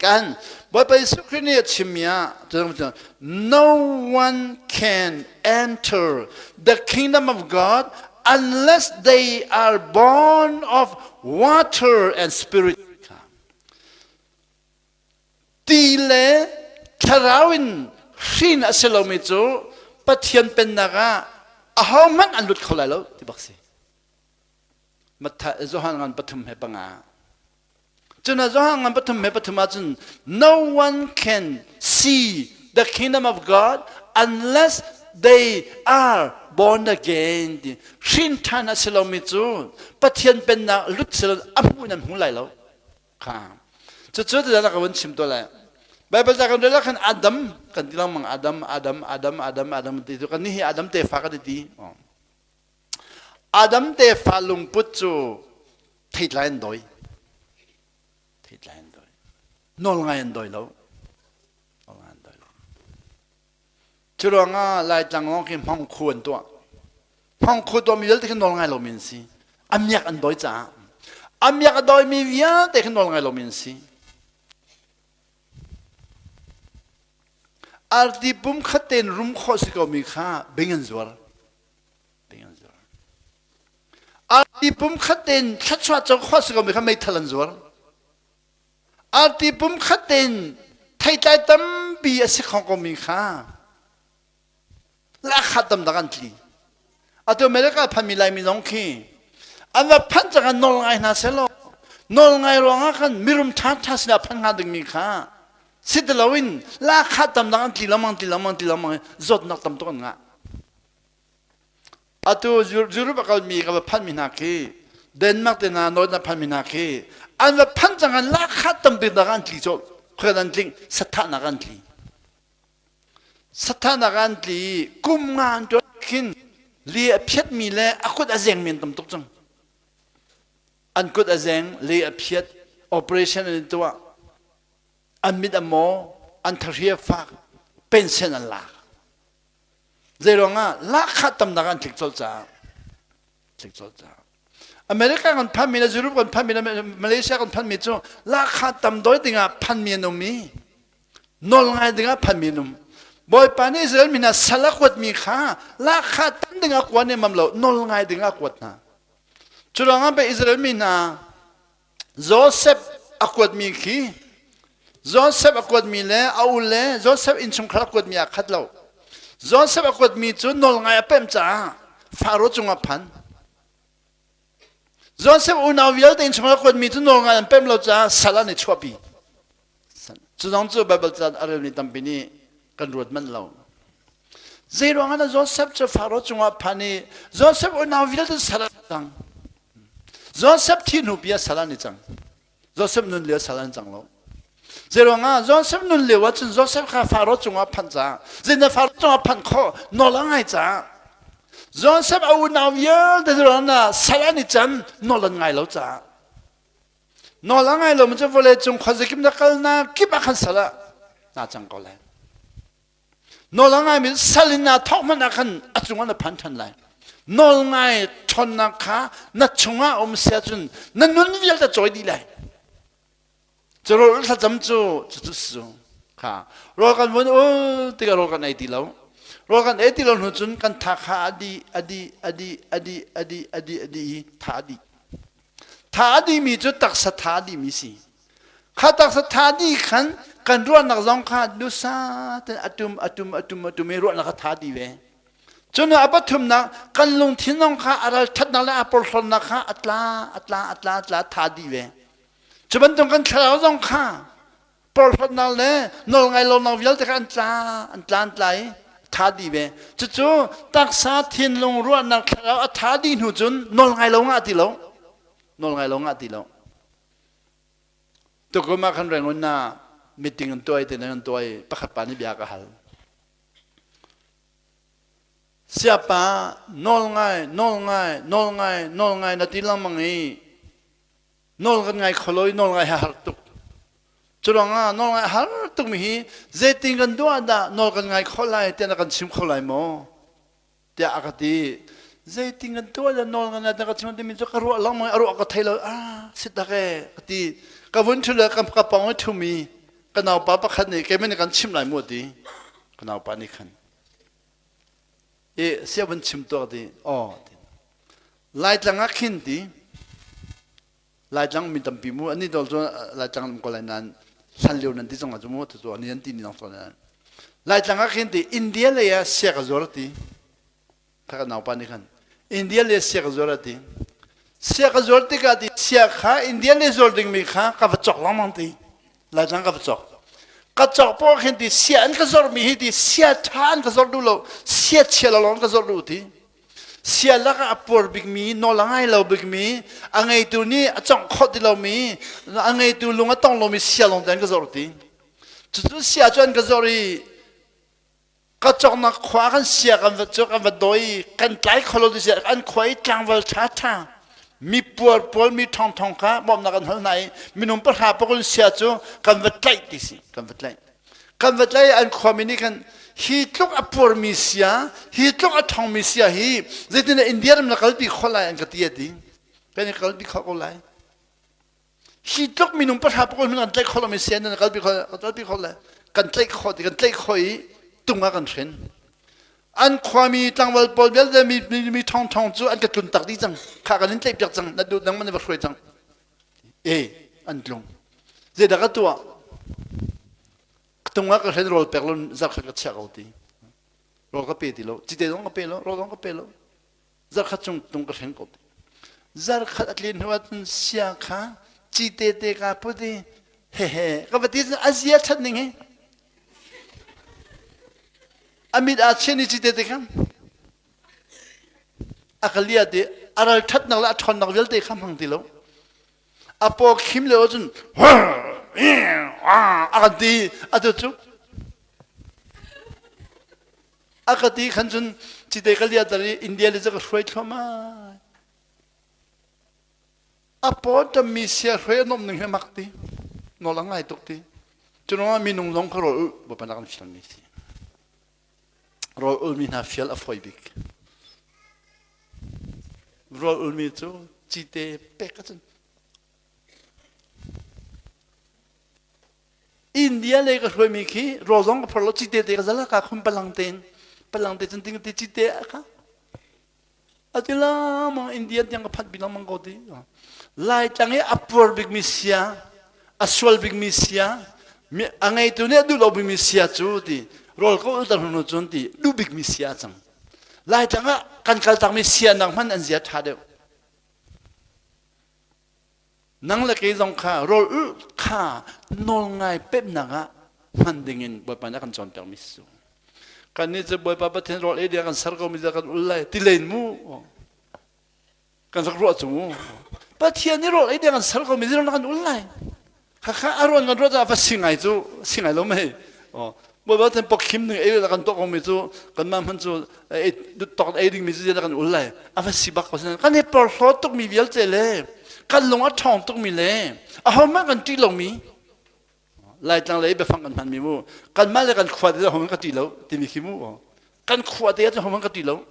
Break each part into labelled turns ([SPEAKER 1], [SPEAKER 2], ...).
[SPEAKER 1] Kan Bawipa Jesuh Khrih nih a chimmi ah no one can enter the kingdom of God unless they are born of water and spirit. Ti le thlarau in hrin a si lomi cu Pathian pennak ah ahohmanh an lut kho lai lo ti bak si. Matthai Johan ngan 3:5. Cun Johan ngan 3:3 ahcun no one can see the kingdom of God unless they are born again. Hrin ṭhan a si lomi cu Pathian pennak lut si lo a hmu in an hmu lai lo. Kha. Cucu tiah ka vun chim to lai. Bible ca kan rel ah khan Adam kan ti lengmang Adam Adam Adam Adam Adam ti cu kan nih hi Adam tefa kan ti. Adam tefa lungput cu theitlai an dawi. Theitlai an dawi. Nawl ngai an dawi lo. Nawl ngai an dawi lo. Cu ruangah Laitlang lawng khi hmong khu an tuah. Hmong khu tuahmi vialte khi nawl ngai lomi an si. A miak an dawi caah. A miak a dawimi vialte khi nawl ngai lomi an si. Arti pum khat tein rum khawh si komi kha bing an zuar. Bing an zuar. Arti pum khat tein thluachuah co khawh si komi kha meithal an zuar. Arti pum khat tein theitlai tampi a si kho komi kha lakha tam dak an tli. Atu America phanmi Laimi zong khi an va phanh cang an nawl ngai hna selaw nawl ngai ruangah khan mirum ṭha ṭha sinah phanh hnga dingmi kha si ti loin lakha tam dang an tli lengmang tli lengmang tli lengmang i zawtnak tam tuk an ngah. Atu Europe a kalmi ka va phanmi hna khi Denmark te hna North na phanmi hna khi an va phanh cang an lakha tampi dak an tli colh khual an tling sathahnak an tli. Sathahnak an tli i kum nga an ṭuan khin li a phiatmi le a kut a zengmi an tam tuk cang. An kut a zeng, li a phiat, operation an i tuah, an mit a maw, an thahri a fak, pension an lak. Zeiruangah lahkhah tamnak an tlik colh caah tlik colh caah America kan phanmi le Europe kan phanmi le Malaysia kan phanmi cu lahkhah tam doi dingah phanmi an um i nawl ngai dingah phanmi an um. Bawipa nih Israel mi hna sal a kuatmi kha lahkhah tam dingah kuat ne mam lo nawl ngai dingah kuat hna. Cu ruangah pei Israel mi hna Joseph a kuatmi khi Joseph a kuatmi le a u le Joseph innchungkhar a kuatmi aa khat lo. Joseph a kuatmi cu nawl ngai a pemh caah Faro cungah phan. Joseph unau vialte innchungkhar a kuatmi cu nawl ngai an pemh lo caah sal an i chuahpi. Cu zong cu Baibal ca a relmi tampi nih kan ruat manh lo. Zei ruangah dah Joseph cu Faro cungah phan i Joseph unau vialte sal an cang. Joseph thi hnu pi ah sal an i cang. Joseph nun lio sal an cang lo. Zeiruangah Joseph nun lio ah cun Joseph kha Faro cungah phanh caah zeidah Faro cungah phanh khawh nawl a ngai caah Joseph a unau vialte zeiruangah sal an i can nawl an ngai lo caah nawl a ngai lo mi cu vawlei cung khuazakim na kalnak kip ah khan sal ah naa cang ko lai. Nawl a ngaimi sal in naa thawk hmanh ah khan a cungah na phan ṭhan lai. Nawl ngai ṭhawnnak kha na chungah um si ahcun na nun vialte cawi dih lai. Cu rawl thlacam cu cucu su kha rawl kan vun ul tikah rawl kan ei ti lo. Rawl kan ei ti lo hnu cun kan tha kha a dih a dih a dih a dih a dih a dih a dih i tha a dih. Tha a dihmi cu taksa tha a dihmi si. Kha taksa tha dih khan kan ruahnak zong kha dusa ten atum atum atum atum i ruahnak a tha dih ve. Cun a pathumnak kan lungthin zong kha a ral thatnak le a porhlawtnak kha a tla a tla a tla a tla tha dih ve. Cu bantuk kan thlarau zong kha porhlawtnak le nawlngai lonak vialte kha an tla an tla an tla i tha dih ve. Cucu taksa thinlung ruahnak thlarau a tha dih hnu cun nawlngai lo ngah ti lo. Nawlngai lo ngah ti lo. Tukum ah khan Rangoon ah meeting an tuah i ti an tuah i pakhat pa nih bia ka hal. Siapa nawl ngai, nawl ngai, nawl ngai, nawl ngai na ti lengmang i nawl kan ngai kho lo i nawl ngai har tuk. Cu ruangah nawl ngai har tuk mi hi zeitin kan duah dah nawl kan ngai kho lai tiah na kan chim kho lai maw? tiah a ka ti. Zeitin kan tuah le nawl ngan ka chim timi cu ka ruah lengmang a ruah ka thei lo ah si tak e ka ti ka vun ṭhu le ka pong i ṭhumi. Ka naupa pakhat nih keimah nih kan chimh lai mu ti. Ka naupa nih khan. E sia van chim tuah ti. Aw ti. Laitlang ah khin ti. Laitlang mi tampi mu ani dol cu Laitlang um ko lai nan hlan lio nan ti zong ah cu mu tu ani an ti ni dong to nan. Laitlang ah khin ti India lei ah sia ka zuar ti. Kha ka naupa nih khan India le sia ka zuar a ti. Sia ka zuar tikah ti sia kha India le zuar dingmi kha ka va cawk lengmang ti. Laitlang ka va cawk. Ka cawk poah khin ti sia an ka zormi hi ti sia ṭha an ka zor duh lo, sia chia lo lawng an ka zor duh ti. Sia lakah a puar bikmi, nawl a ngai lo bikmi, a ngeitu nih a cawngh khawh ti lomi, a ngeitu lung a tong lomi sia lawng te an ka zor ti. Cucu sia cu an ka zor i Ka cawknak khua kan sia kan va cu kan va dawi kan tlai kho lo ti sia an khua i tlangval ṭha ṭha mi puar pawl mi ṭhong ṭhong kha bawmhnak kan hal hna i minung pahra pakul sia cu kan va tlaih ti si kan va tlaih kan va tlaih an khuami nih khan hi tluk a puarmi sia hi tluk a ṭhongmi sia hi zeitindah India ram na kalpi kho lai an ka ti a ti kan i kalpi kho ko lai Hi tluk minung pahra pakul hmanh kan tlaih kho lomi sian nan kalpi kho kan kalpi kho le kan tlaih kho ti kan tlaih kho i tung ah kan hren. An khuami tlangval pawl vialte mi mi mi thong thong cu an ka tlun tak dih cang. Kha kan in tlaih piak cang. Na duh nang man va hruai cang. E an tlung. Zeidah ka tuah? Tung ah ka hren rawl pek lo zarkhat ka chiah ko ti. Rawl ka pe ti lo. Cite zong ka pe lo. Rawl zong ka pe lo. Zarkhat chung tung ka hreng ko. Zarkhat a tlin hnu ahcun sia kha cite te ka put i hehe ka va ti a zia ṭhat ning hi. A mit aa chian i cite te khan a ka liat i a ral ṭhatnak le a ṭhawnnak vialte kha hmang ti lo. A paw khim lio ahcun a kan ti atu cu A ka ti khan cun cite ka liater i India le cu ka hruai thluahmah. A paw ṭammi sia hruai a nuamh ning hi mak ti. Nawl a ngai tuk ti. Cu ruangah minung zong kha rawl ulh Bawipa nak an fialmi si. Rawl ulmi hna fial a fawi bik. Rawl ulmi cu cite pek ahcun India lei ka hruaimi khi rawl zong ka phor lo cite te ka zal ka khum palang tein palang te cun ting ti cite a kha ati lamang India tiang ka phanh pi lengmang ko ti Laitlang i a puar bikmi sia a sual bikmi sia mi a ngeitu nih a duh lo bikmi sia cu ti rawl ko ulter hnu cun ti duh bikmi sia cang Laitlang ah kan kaltakmi sia nak hman an zia ṭha deuh Nang le kei zong kha rawl ulh kha nawlngai pemnak ah hman dingin Bawipa nih a kan cawnpiakmi si cu. Kannih cu Bawipa Pathian rawl ei ding kan ser komi cu kan ul lai ti len mu. Kan rak ruah cu mu. Pathian nih rawl ei ding kan ser komi cu kan ul lai. Khakha a ruan kan ruah caah va si ngai cu si ngai lo mei. Bawipa Pathian pawkhim ning ei kan tuah komi cu kanmah hmanh cu ei tok ei dingmi cu kan ul lai. A va si bak ko kan i porhlaw tukmi vialte le kan lung a ṭhawng tukmi le ahohmanh kan ṭih lomi Laitlang lei biafang kan hmanmi mu kanmah le kan khua te ahohmanh ka ṭih lo timi khi mu kan khua te ah ahohmanh ka ṭih lo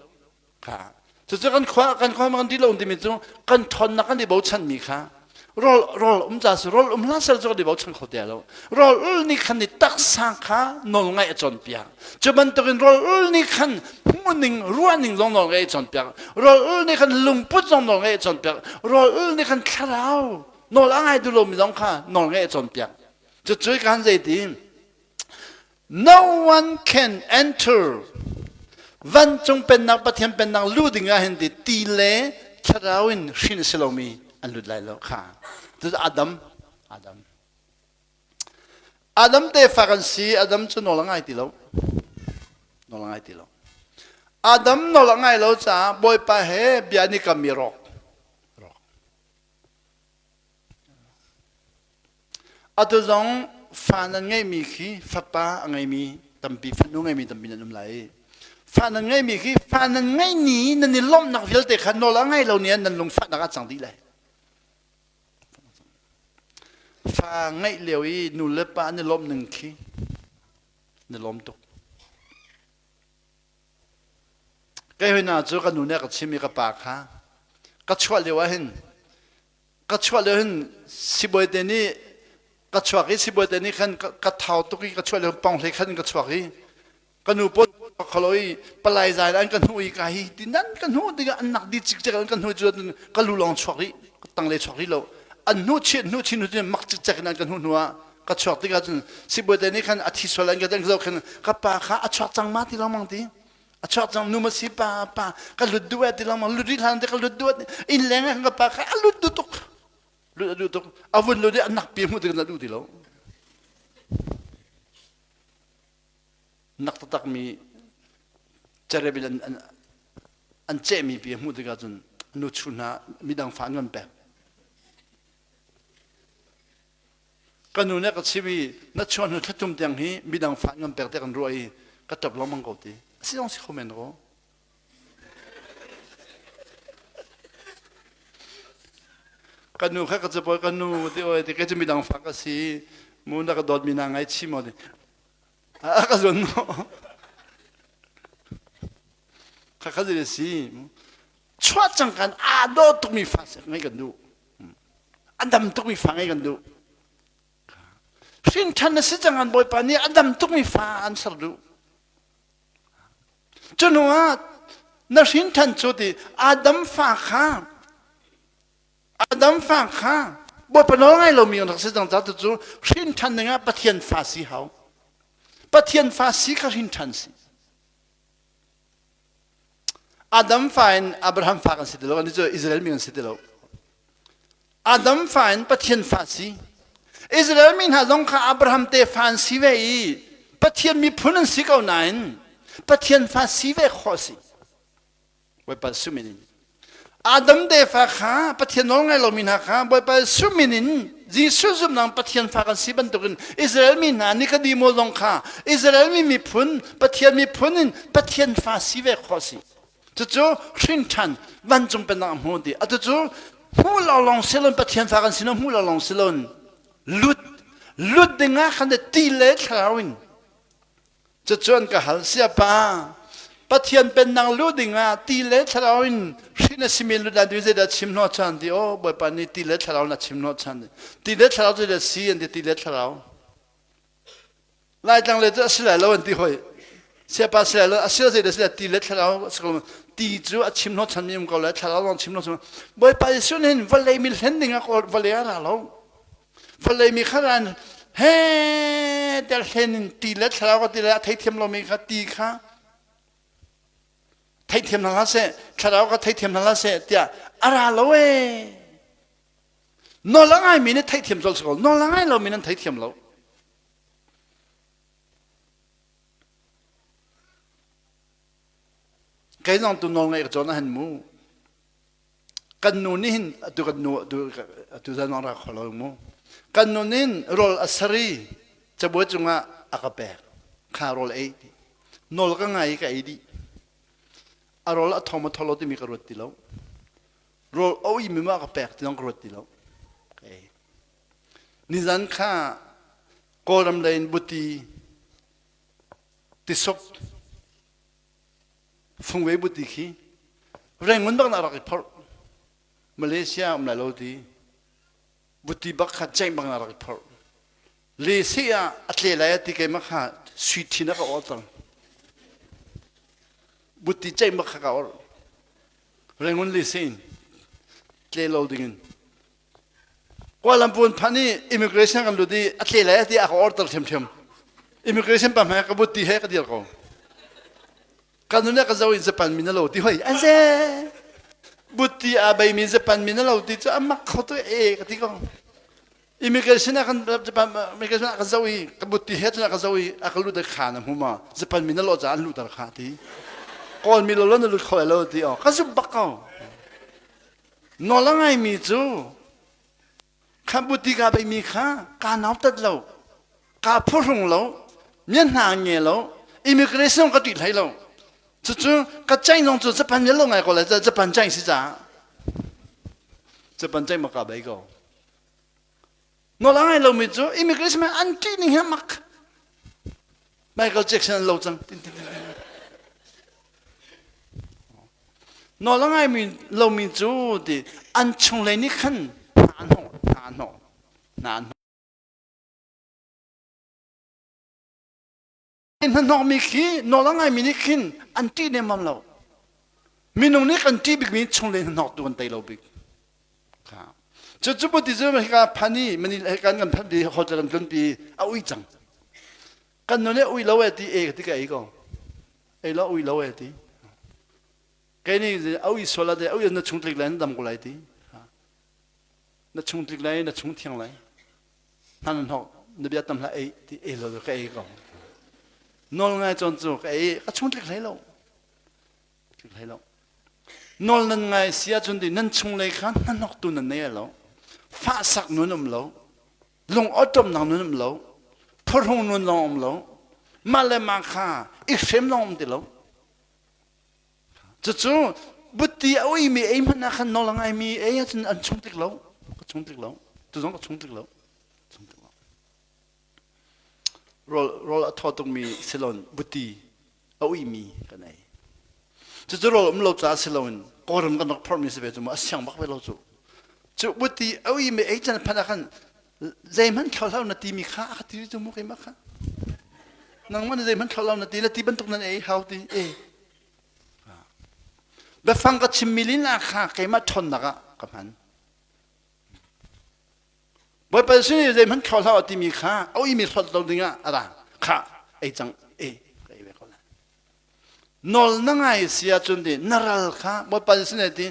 [SPEAKER 1] Kha. Cucu kan khua kan khua kan dilo timi cu kan ṭhawnnak kan i bochanmi kha rawl rawl um ca si rawl um hlah sel cu kan i bochan kho te lo. Rawl ul nih khan ni taksa kha nawl ngaih a cawnpiak. Cu bantukin rawl ul nih khan hmuhning ruahning zong nawl ngaih a cawnpiak. Rawl ul nih khan lungput zong nawl ngaih a cawnpiak. Rawl ul nih khan thlarau nawl a ngai duh lomi zong kha nawl ngaih a cawnpiak. Cucu kan zei No one can enter vancung pennak Pathian pennak lu ding ah hin ti ti le thlarau in hrin a si lomi an lut lai lo kha. Cucu Adam Adam Adam tefa kan si Adam cu nawl a ngai ti lo nawl a ngai ti lo Adam nawl a ngai lo caah Bawipa he bia ni kam mi rawk rawk Atu zong fa nan ngeihmi khi fapa a ngeimi tampi fanu ngeimi tampi nan um lai. Fa nan ngeihmi khi fa nan ngeih ni nan i lawmhnak vialte kha nawl a ngei lo ni ah nan lungfahnak ah cang dih lai. Fa ngeih lio i nu le pa an i lawmh ning khi na lawm tuk. Kei hoi hna cu ka nu nih a ka chim i ka pa kha ka chuah lio ah hin ka chuah lio hin sibawi te nih. Ka chuak i sibawi te nih khan ka thau tuk i ka chuah le pong hlei khan ka chuak i ka nu pawl kholo i palai zai an ka hnu i ka hi ti nan ka hnu tikah an nak di cikcek an ka hnu cu ka lu lawng chuak rih ka tang le chuak rih lo an hnu chin hnu chin hnu chin mak cikcek in an ka hnu hnu ah ka chuak tikah cun sibawi te nih khan a thi sual an ka zoh khan ka pa kha a chuak cang ma ti lengmang ti a chuak cang nu ma si pa pa ka lut duh eh ti lengmang lut rih hlan te ka lut duh inn leng ah ka pa kha a lut duh tuk lut a duh tuk a vun lut i a nak pi hmuh tik na duh ti lo nak taktak mi cerep in an, an, an cehmi pi a hmuh tikah cun nu chu hna midang fa an kan pek ka nu nih ka chim i na chuah hnu thla thum tiang hi midang fa an kan pek tiah kan ruah i ka ṭap lengmang ko ti a si zong si kho men ko Ka nu kha ka capawi ka nu ti oi ti kei cu midang fa ka si mu na ka dawtmi na ngaihchih maw ti a ka zuan maw kha kha zei si chuah cang kan aa daw tukmi fa ngei kan duh a dam tukmi fa ngei kan duh hrin ṭhan na si cang an bawipa nih a dam tukmi fa an ser duh Cu hnuah na hrin ṭhan cu ti Adam fa kha Adam fa kha Bawipa nawl ngai lomi an rak si cang caah cu hrin ṭhan dingah Pathian fa si hau. Pathian fa si kha hrin ṭhan si. Adam fa in Abraham fa kan si ti lo, ani cu Israel mi kan si ti lo. Adam fa in Pathian fa si. Israel mi hna zong kha Abraham tefa an si ve i Pathian miphun an si ko nain Pathian fa si ve khawh si. Bawipa sumin in. Adam tefa kha Pathian nawl ngai lomi hna kha Bawipa sumin in Jesuh zumnak Pathian fa kan si bantukin Israel mi hna Nikodemo zong kha Israel mi miphun Pathian miphun in Pathian fa si ve khawh si. Cucu hrin ṭhan vancung pennak a hmu ti. Atu cu hmu lo lawng silon Pathian fa kan sin hmu lo lawng silon lut lut dingah khan ti le thlarau in cucu an ka hal siapa Pathian pennak lu dingah ti le thlarau in hrin a simi lut lai zeidah chim hnawh chan ti oh Bawipa nih ti le thlarau na chim hnawh chan ti le thlarau zeidah si an ti ti le thlarau Laitlang le cu a si lai lo an ti hoi. Siapa si lai lo, a si zei si lai ti le thlarau a si ko. Ti cu a chim hnawh chanmi um ko lai, thlarau lawng chim hnawh chan. Bawipa Jesuh nih hin vawlei mi hlen ding ah vawlei a ra lo. Vawlei mi kha ran he tel hlen in ti le thlarau ka ti le a theithiam lomi kha ti kha theithiam hna hlah seh, thlarau ka theithiam hna hlah seh tiah a ra lo ee. Nawl a ngaimi nih theihthiam colh si ko. Nawl a ngai lomi nan theithiam lo. Kei zong tu nawl ngaih ka cawn ahhin mu. Kan nu nih hin atu kan nu atu atu zan ra kho lo mu. Kan nu nih rawl a sari cabuai cungah a ka pek. Kha rawl ei ti. Nawl ka ngai i ka ei dih. A rawl a thong ma tho lo timi ka ruat ti lo. Rawl a ui mi ma ka pek ti zong ka ruat ti lo. Ka ei. Nizan kha Kawlram lei in buti tisuk fungvei buti khi Rangoon bak na rak i phorh. Malaysia um lai lo ti. Buti bak kha ceih bak na rak i phorh. Le se ah a tle lai ti keimah kha sui thin a ka orter. Buti ceih bak kha ka or. Rangoon le se in tle lo ding in Kuala Lumpur phan i immigration kan lut i a tle lai ti a ka order ṭhiamṭhiam. Immigration pa hmai ka but ti he ka dir ko. Kan nun ka zo in Japan min a lo ti hoi. Aze! But ti a bei mi Japan min a lo ti cu a mak kho tu e ka ti ko. Immigration a kan Japan immigration a ka zo i ka but ti he cun a ka zo i a ka lut kha na hmu ma Japan min a lo ca an luter kha ti. Kawl mi lo lo na lut kho lo ti o. Ka zumh bak ko. Nawl a ngaimi cu khambuti kaa beimi kha kaa nautat lo, kaa phuhrung lo, mia hna nge lo, immigration ka ṭih hlei lo. Cucu ka caih zong cu Japan lo ngai ko lai Japan caih si caah Japan caih ma kaa bei ko. Nawl a ngai lomi cu immigration an ṭih ning hi mak. Michael Jackson an lo cang. Nawl a ngaimi lomi cu ti an chunglei nih khan hna hnawh hna hnawh hna hnawh. Hnahnawkmi khi nawl a ngaimi nih khin an ṭih nemmam lo. Minung nih kan ṭih bikmi chunglei hnahnawk tu kan tei lo bik. Cu cu ti cu hika phan i Manila hika kan phanh pi hotel kan tlunpi a ui cang. Kan nu nih ui lo e ti e ti ka ei ko. Ei lo ui lo e ti. Kei nih a ui sual a ui na chung tlik lai na dam ko lai ti. Na chung tlik lai na chung thiang lai. Hna na hnok na bia tam hlah ei ti ei lo ka ei ko. Nawl ngai cawn cu ka ei ka chung tlik hlei lo. Tlik hlei lo. Nawl nan ngai si ahcun ti nan chunglei kha hnahnoktu nan nei lo. Fahsak nun um lo. Lung awṭawmnak nun um lo. Phuhrung nun lawng um lo. Mah le mah kha i hrem lawng um ti lo. Cucu butti a uimi ei hmanh ah khan nawl a ngaimi ei ahcun an chung tik lo. Ka chung tik lo. Tu zong ka chung tik lo. Chung tik lo. Rawl, rawl a thaw tukmi silon buti a uimi kan ei. Cucu rawl um lo caah si loin Kawlram kan rak phorhmi si ve cu mu a siang bak ve lo cu. Cu buti a uimi ei can phanh ah khan zeihmanh thlo na timi kha a ka ti cu mu keimah kha. Nangmah na zeihmanh thlo na ti na ti bantuk nan ei hau ti e. Biafang ka chimmi lila kha keimah ṭhawnnak ah ka hman. Bawipa Jesuh nih zeihmanh thlo hlah timi kha a uimi hlawt lo dingah a ra kha ei cang e ka ei ve ko lai. Nawl na ngai si ahcun ti na ral kha Bawipa Jesuh nih ti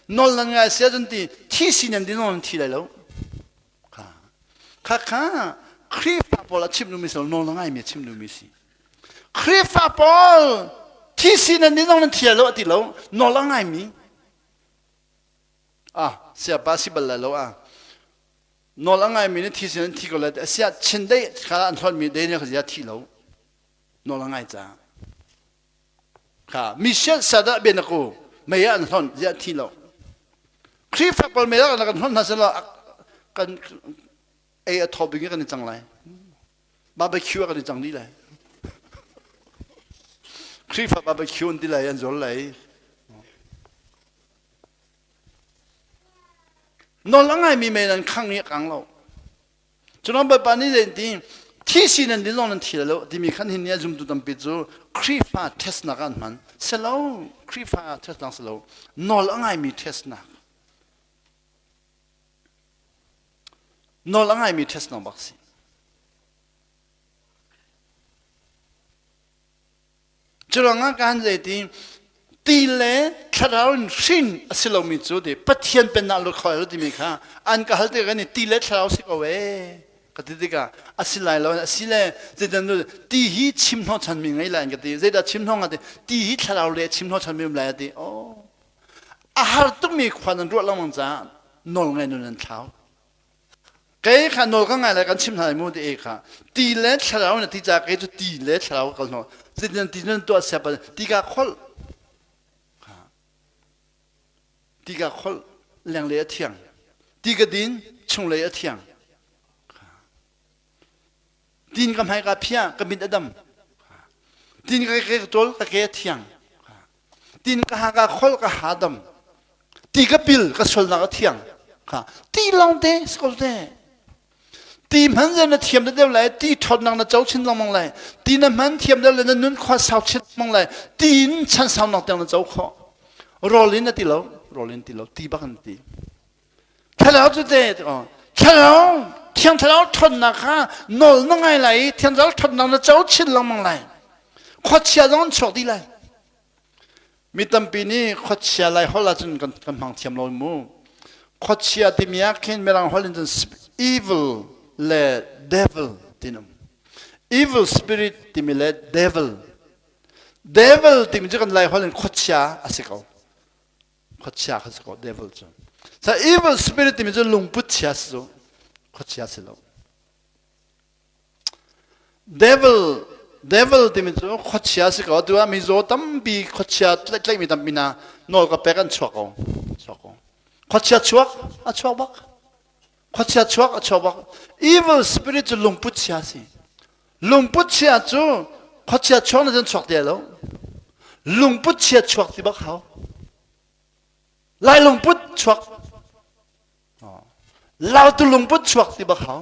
[SPEAKER 1] nawl na ngai si ahcun ti thi si nan ti nawl nan thi lai lo. Kha kha kha Khrihfa pawl a chim duhmi si lo nawl na ngaimi a chim duhmi si. Khrihfa pawl thi si nan ti nawl nan thi lai lo a ti lo nawl a ngaimi Ah, siapa si bal lai lo ah. Nawl a ngaimi nih thi sin an thi ko lai. Asiah chindeih kha an hlonmi Daniel kha zia thi lo. Nawl a ngai caah. Kha mi siat sadah bian aku mei ah an hlon zia thi lo. Khrihfa pawl mei ah kan hlon hna selaw kan ei a thaw bing kan i cang lai. Barbecue ah kan i cang dih lai. Khrihfa barbecue an ti lai an zol lai. Nawl a ngaimi mei nan khang i a kang lo. Cun Bawipa nih zei ti thi si nan din zong nan thi lo timi khan hin nih a zumtu tampi cu Khrihfa testnak ah an hman. Selo Khrihfa testnak selo nawl a ngaimi testnak. Nawl a ngaimi testnak bak si. Curuangah kan zeiti ti le thlarau in hrin a si lomi cu ti Pathian pennak lut kho lo timi kha an ka hal tikah kan ti le thlarau si ko ee ka ti tikah a si lai lo a si le zeidan ti hi chim hnawh chanmi ngei lai an ka ti zeidah chim hnawh nga ti ti hi thlarau le chim hnawh chanmi um lai a ti oh a har tukmi khua nan ruah lengmang caah nawl ngai nun an thlau Kei kha nawl ka ngai lai kan chim hna lai mu ti e kha ti le thlarau na ti ca kei cu ti le thlarau ka kal hno zeitin ti nan tuah siap ti ka kholh ti ka kholh lenglei a thiang ti ka din chunglei a thiang tin ka hmai ka phia ka mit a dam tin ka ke ka ṭol ka ke a thiang tin ka ha ka khol ka ha dam ti ka pil ka sualnak a thiang kha ti lawng te skol te ti hman zen na thiam deuh lai ti ṭhawtnak na co chin lengmang lai ti na hman thiam deuh le na nun khua sau chin lengmang lai ti in chan saunak tiang na co khawh rawl in na ti lo rawl in ti lo ti bak in ti thlarau cu te thlarau thiang thlarau ṭhawnnak kha nawl na ngai lai i thiang thlarau ṭhawnnak na co chin lengmang lai khuachia zong an chuak dih lai mi tampi nih khuachia lai holh ahcun kan kan hmang thiam lo mu khuachia timi ah khin mirang holh in cun evil le devil tin um evil spirit timi le devil devil timi cu kan lai holh in khuachia a si ko khuachia kha si ko devil cu sa evil spirit timi cu lungput chia si cu khuachia si lo devil devil timi cu khuachia si ko tu ah mizaw tampi khuachia tlaihmi tampi na nawl ka pek an chuak ko chuak ko khuachia chuak a chuak bak khuachia chuak a chuak bak evil spirit cu lungput chia si lungput chia cu khuachia chuak na cun chuak ti lo lungput chia chuak ti bak hau lai lungput chuak lautu lungput chuak ti bak hau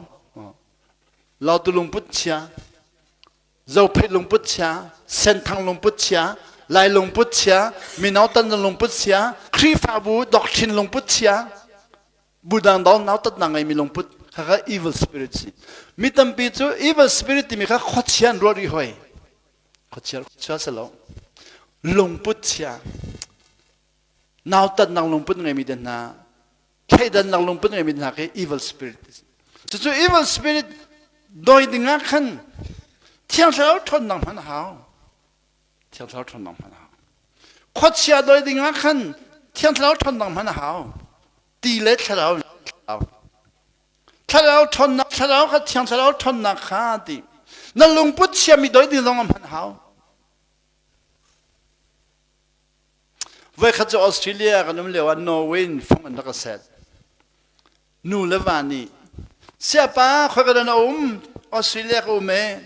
[SPEAKER 1] lautu lungput chia. Zophei lungput chia, Senthang lungput chia, Lai lungput chia, Mino tan lungput chia, Khrihfabu doctrine lungput chia, bu dang dong nautatnak ngeimi lungput kha kha evil spirit si. Mi tampi cu evil spirit timi kha khuachia an ruah rih hoi. Khuachia khuachia si lo. Lungput chia. Nautatnak lungput ngeimi te hna, thleidannak lungput ngeimi hna khi evil spirit. Cucu evil spirit doi ding ah khan Thiang Thlarau ṭhawnnak hman a hau. Thiang Thlarau ṭhawnnak hman a hau. Khuachia doi ding ah khan Thiang Thlarau ṭhawnnak hman a hau. Ti le Thlarau Thlarau ṭhawnnak Thlarau kha Thiang Thlarau ṭhawnnak kha ti. Na lungput chiami doi ding zong a hman hau. Voikhat cu Australia kan um lio ah Norway in fung an rak ka set. Nu le va nih siapa khoi ka na um Australia ka um e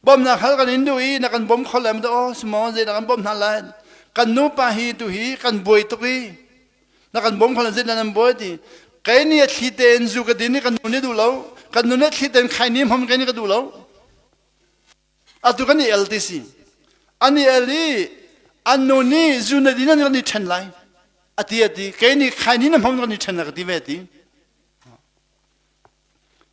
[SPEAKER 1] bawmnak hal kan in duh i na kan bawm kho lem aw simo zei na kan bawm hna lai kan nu pa hi tu hi kan buai tuk i na kan bawm kho le zei na nan buai ti kei nih a thli tein zu ka din i kan nu nih duh lo kan nu nih thli tein khai ni hmom kei nih ka duh lo Atu kan i el ti si. An i el i an nu nih zu na din an kan i ṭhen lai. A ti a ti. Kei nih khaini na hmang kan i ṭhen lai ka ti ve a ti.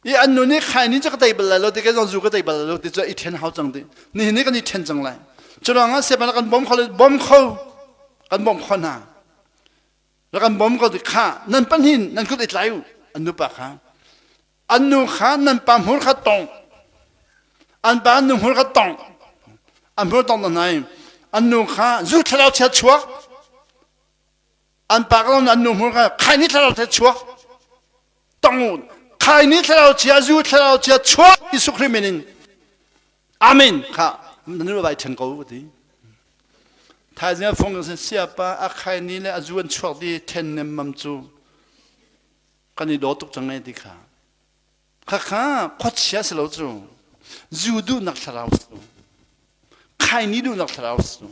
[SPEAKER 1] I an nu nih khaini cu ka tei bal lai lo ti kei zong zu ka tei bal lai lo ti cu i ṭhen hau cang ti. Nihin ni kan i ṭhen cang lai. Cu ruangah sepan kan bawm kho bawm kho kan bawm kho hna. Rak kan bawm ko ti kha nan pahnih nan kut i tlai u an nupa kha. An nu kha nan pa hmur kha tong. An pa an nu hmur kha tong. An hmur tong hna i an nu kha zu thlarau chia chuak. An pa ka an nu hmur kha khaini thlarau chia chuak. Tong u. Khaini thlarau chia zu thlarau chia chuak Jesuh Khrih min in. Amen. Kha nan nu vai then ko ti. Thaizing a fung sin siapa a khaini le a zu an chuak di then nem mam cu. Kan i daw tuk cang e ti kha. Khakha khuachia si lo cu. Zu duhnak thlarau si lo. Khaini duhnak thlarau si lo.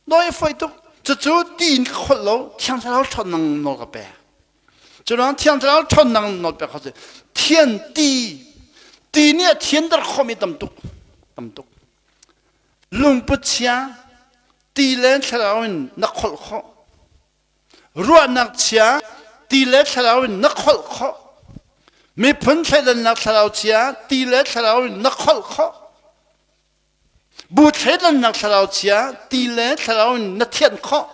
[SPEAKER 1] Noi foi tuk. Cucu ti in ka kholh lo, Thiang Thlarau ṭhawnnak nawl ka pek. Curuang Thiang Thlarau ṭhawnnak nawl pek kho cu thian ti ti nih a thianter khawhmi tam tuk. Tam tuk. Lungput chia ti le thlarau in na kholh khawh. Ruahnak chia ti le thlarau in na kholh khawh. Miphun thleidannak thlarau chia ti le thlarau in na kholh khawh. Bu thleidannak thlarau chia ti le thlarau in na thianh khawh.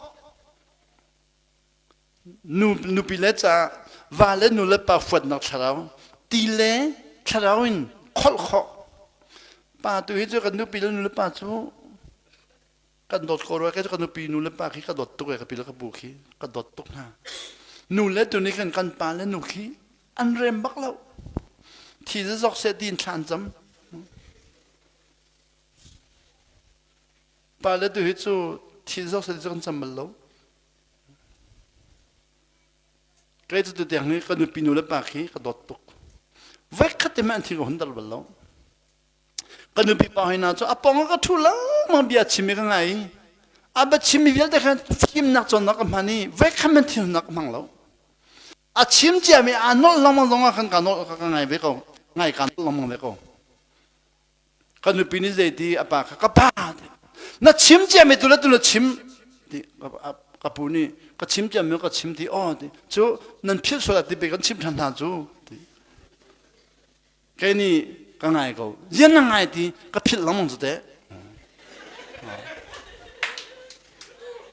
[SPEAKER 1] Nu, nupi le ca va le nu le pa fuatnak thlarau ti le thlarau in kholh khawh. Pa tu hi cu kan nupi le nu le pa cu kan dawt ko rua kei cu ka nupi nu le pa khi ka dawt tuk e ka pi le ka pu khi ka dawt tuk hna nu le tu nih khan kan pa le nu khi an rem bak lo thi ze zok se tin thlan cam pa le tu hi cu thi zok se ti kan cam bal lo kei cu tu tiang hi ka nupi nu le pa khi ka dawt tuk voi khat te hmanh an thi ka hun dal bal lo Ka nupi pa hoi cu a pawng ka ṭhu lengmang bia chim i ka ngai. A bia chimmi vialte khan fimnak cawnnak ka hman i voikhat hmanh thinhunnak ka hmang lo. A chim ciami aa nolh lengmang zong ah khan ka nolh ka ngai ve ko. Ngai ka nolh lengmang ve ko. Ka nupi nih zeiti a pa kha ka pa na chim ciami tu le tu na chim ti ka pu nih ka chim ciami ka chim ti aw ti cu nan philh sual ah ti pe kan chim ṭhan hna cu ti Kei nih ka ngai ko. Zian na ngai ti ka philh lengmang cu teh.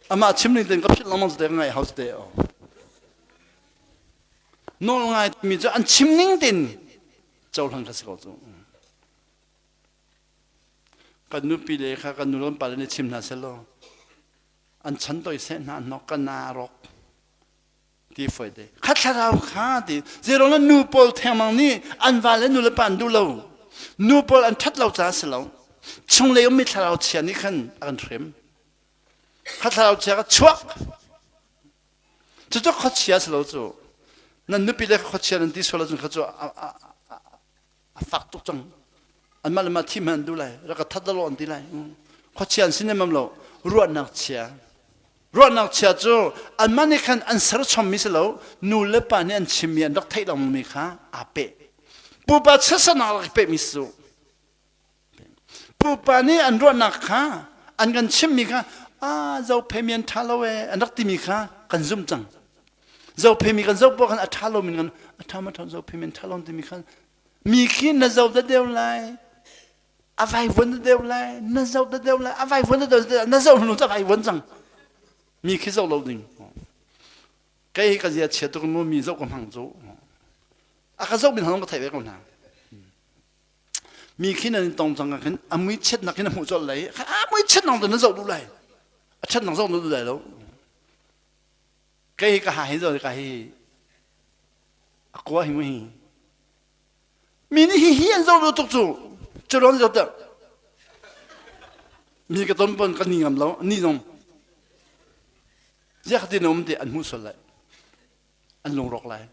[SPEAKER 1] Amah chim ning tein ka philh lengmang cu teh ka ngaih hau cu teh. Nawl ngai timi cu an chim ning tein cohlan kha si ko cu. Kan nupi le kha kan nu le kan pa le nih chim hna seh law an chan toi seh hna hnok kan naa rawk. Ti foi te. Kha thlarau kha ti. Zeiruang na nu pawl thengmang nih an va le nu le pa an duh lo. Nu pawl an ṭhat lo caah si lo. Chunglei ummi thlarau chia nih khan a kan hrem. Kha thlarau chia kha chuak. Cucu khuachia si lo cu. Nan nupi le khuachia nan ti sual ahcun kha cu a fak tuk cang. Anmah le mah thi hmanh an duh lai. Rak ka that lo an ti lai. Khuachia an si nemam lo. Ruahnak chia. Ruahnak chia cu anmah nih khan an serchommi si lo, nu le pa nih an chimmi an rak theih lengmangmi kha aa peh. Pupa chiatsernak rak i pehmi si cu. Pupa nih an ruahnak kha an kan chimmi kha ah zophemi an ṭha lo ee an rak timi kha kan zumh cang. Zophemi kan zoh poah khan a ṭha lomi kan a ṭha ma ṭha zophemi an ṭha lo timi kha mi khi na zoh da deuh lai a vaivuan da deuh lai na zoh da deuh lai a vaivuan da deuh na zoh hnu cu a vaivuan cang mi khi zoh lo ding kei hi ka zia chia tuk mu mi zoh ka hmang cu a ka zoh mi hna ka theih ve ko hna mi khi nan tong cang khin a mui chiatnak hin a hmuh colh lai a mui chiatnak tu na zoh duh lai a ṭhatnak zoh na duh lai lo kei hi ka ha hi zo ka hi a kua hi mu hi mi nih hi hi an zoh duh tuk cu cu ron zoh tak mi ka ton pon ka ni ngam lo ni zong ziak ti na um ti an hmuh sual lai an lungrawk lai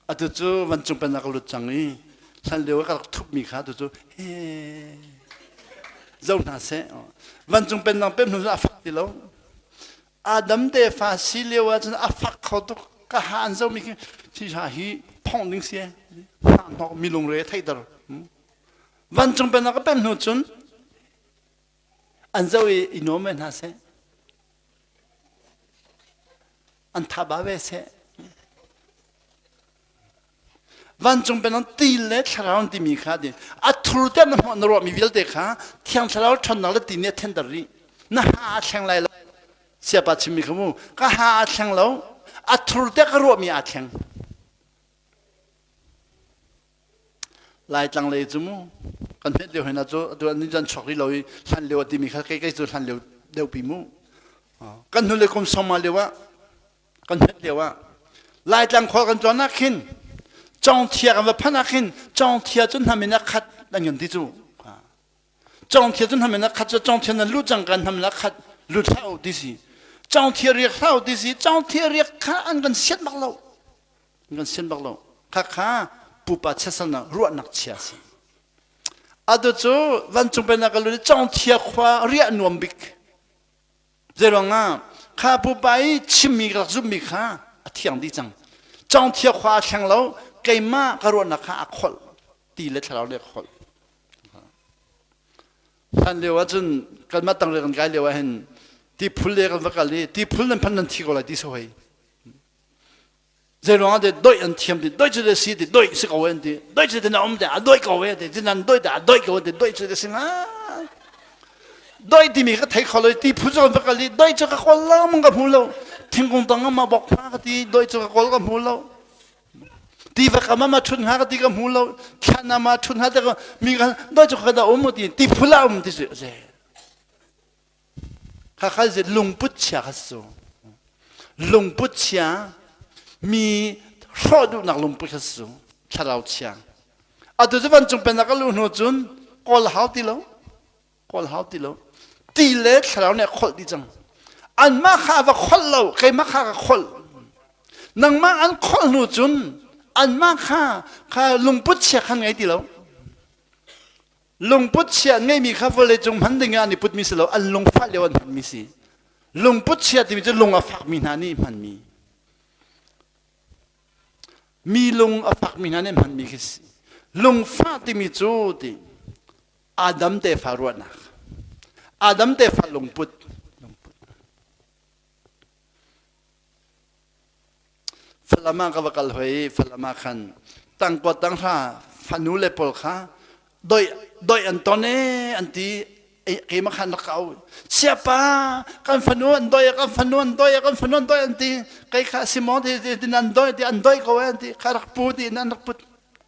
[SPEAKER 1] Atu cu vancung pennak ka lut cang i hlan lio ka rak thupmi kha atu cu he zo hna seh. Vancung pennak pem hnu cu a fak ti lo. Adam tefa si lio ahcun a fak kho tuk. Ka ha an zomi khi thi ha hi phongh ding si hnok mi lungre theihter. Vancung pennak ka pem hnu cun an zo i i nuam ve hna seh. An thaba ve seh. Vancung penang ti le thlarau an timi kha ti a thur te na hmuh na ruahmi vialte kha thiang thlarau ṭhawnnak le ti nih a thenter rih. Na ha a thleng lai lo. Siapa chimmi kha mu ka ha a thleng lo. A thur te ka ruahmi aa thleng. Laitlang lei cu mu kan hmet lio hina cu atu an jan chuak rih lo i hlan lio a timi kha kei kei cu hlan lio deuhpi mu. Kan hnulei kum sawma lio ah kan hmet lio ah Laitlang khua kan tlawn ah khin Congthia kan va phanh ah khin Congthia cu hnam in a khat an kan ti cu. Congthia cu hnam in a khat cu Congthia nan lut cang kan hnam in a khat lut hlah u ti si. Congthia riak hlah u ti si. Congthia riak kha an kan siat bak lo. An kan sian bak lo. Kha kha pupa chiatsernak ruahnak chia si. Atu cu vancung pennak ka lut i Congthia khua riah nuam bik. Zeiruangah kha pupa i chimmi ka rak zumhmi kha a thiang dih cang. Congthia khua a thleng lo, keimah ka ruahnak kha a kholh ti le thlarau le a kholh. Hlan lio ahcun kanmah tangle kan kai lio ahhin tiphul le kan va kal i tiphul nan phan nan thi ko lai ti so hei. Zeiruang ah doih an thiam ti doih cu de si ti doih si ko an ti doih cu na um te a doih ko e ti ti nan doih te a doih ko ti doih cu de si nga doih timi ka thei kho lo ti phu cu va kal i doih cu ka kawl lo mang ka hmu lo thingkung tang ma bok hna ka ti doih cu ka kawl ka hmu lo ti va ka ma thun ha ka ti ka hmu lo thlan ma thun ha te ka mi ka doih cu ka da um ti ti phul a um ti su Khakha zi lungput chia kha si cu. Lungput chia mi hrawh duhnak lungput kha si cu. Thlarau chia. Atu cu vancung pennak a luh hnu cun kawl hau ti lo. Kawl hau ti lo. Ti le thlarau nih a kholh dih cang. Anmah kha a va kholh lo, keimah kha ka kholh. Nangmah an kholh hnu cun anmah kha kha lungput chia khan ngei ti lo. Lungput chia ngeimi kha vawleicung hman ding ah an i putmi si lo, an lungfah lio an hmanmi si. Lungput chia timi cu lung a fakmi hna nih hmanmi. Mi lung a fakmi hna nih hmanmi khi si. Lungfah timi cu ti Adam tefa ruahnak. Adam tefa lungput. Lungput. Falam ah ka va kal hoi i Falam ah khan tangkua tanghra fanu le pawl kha doih doih an ton ee an ti keimah khan rak ka au siapa kan fanu an doi kan fanu an doi kan fanu an doi an ti kei kha si maw ti ti an doi ti an doi ko an ti kha rak pu ti an rak put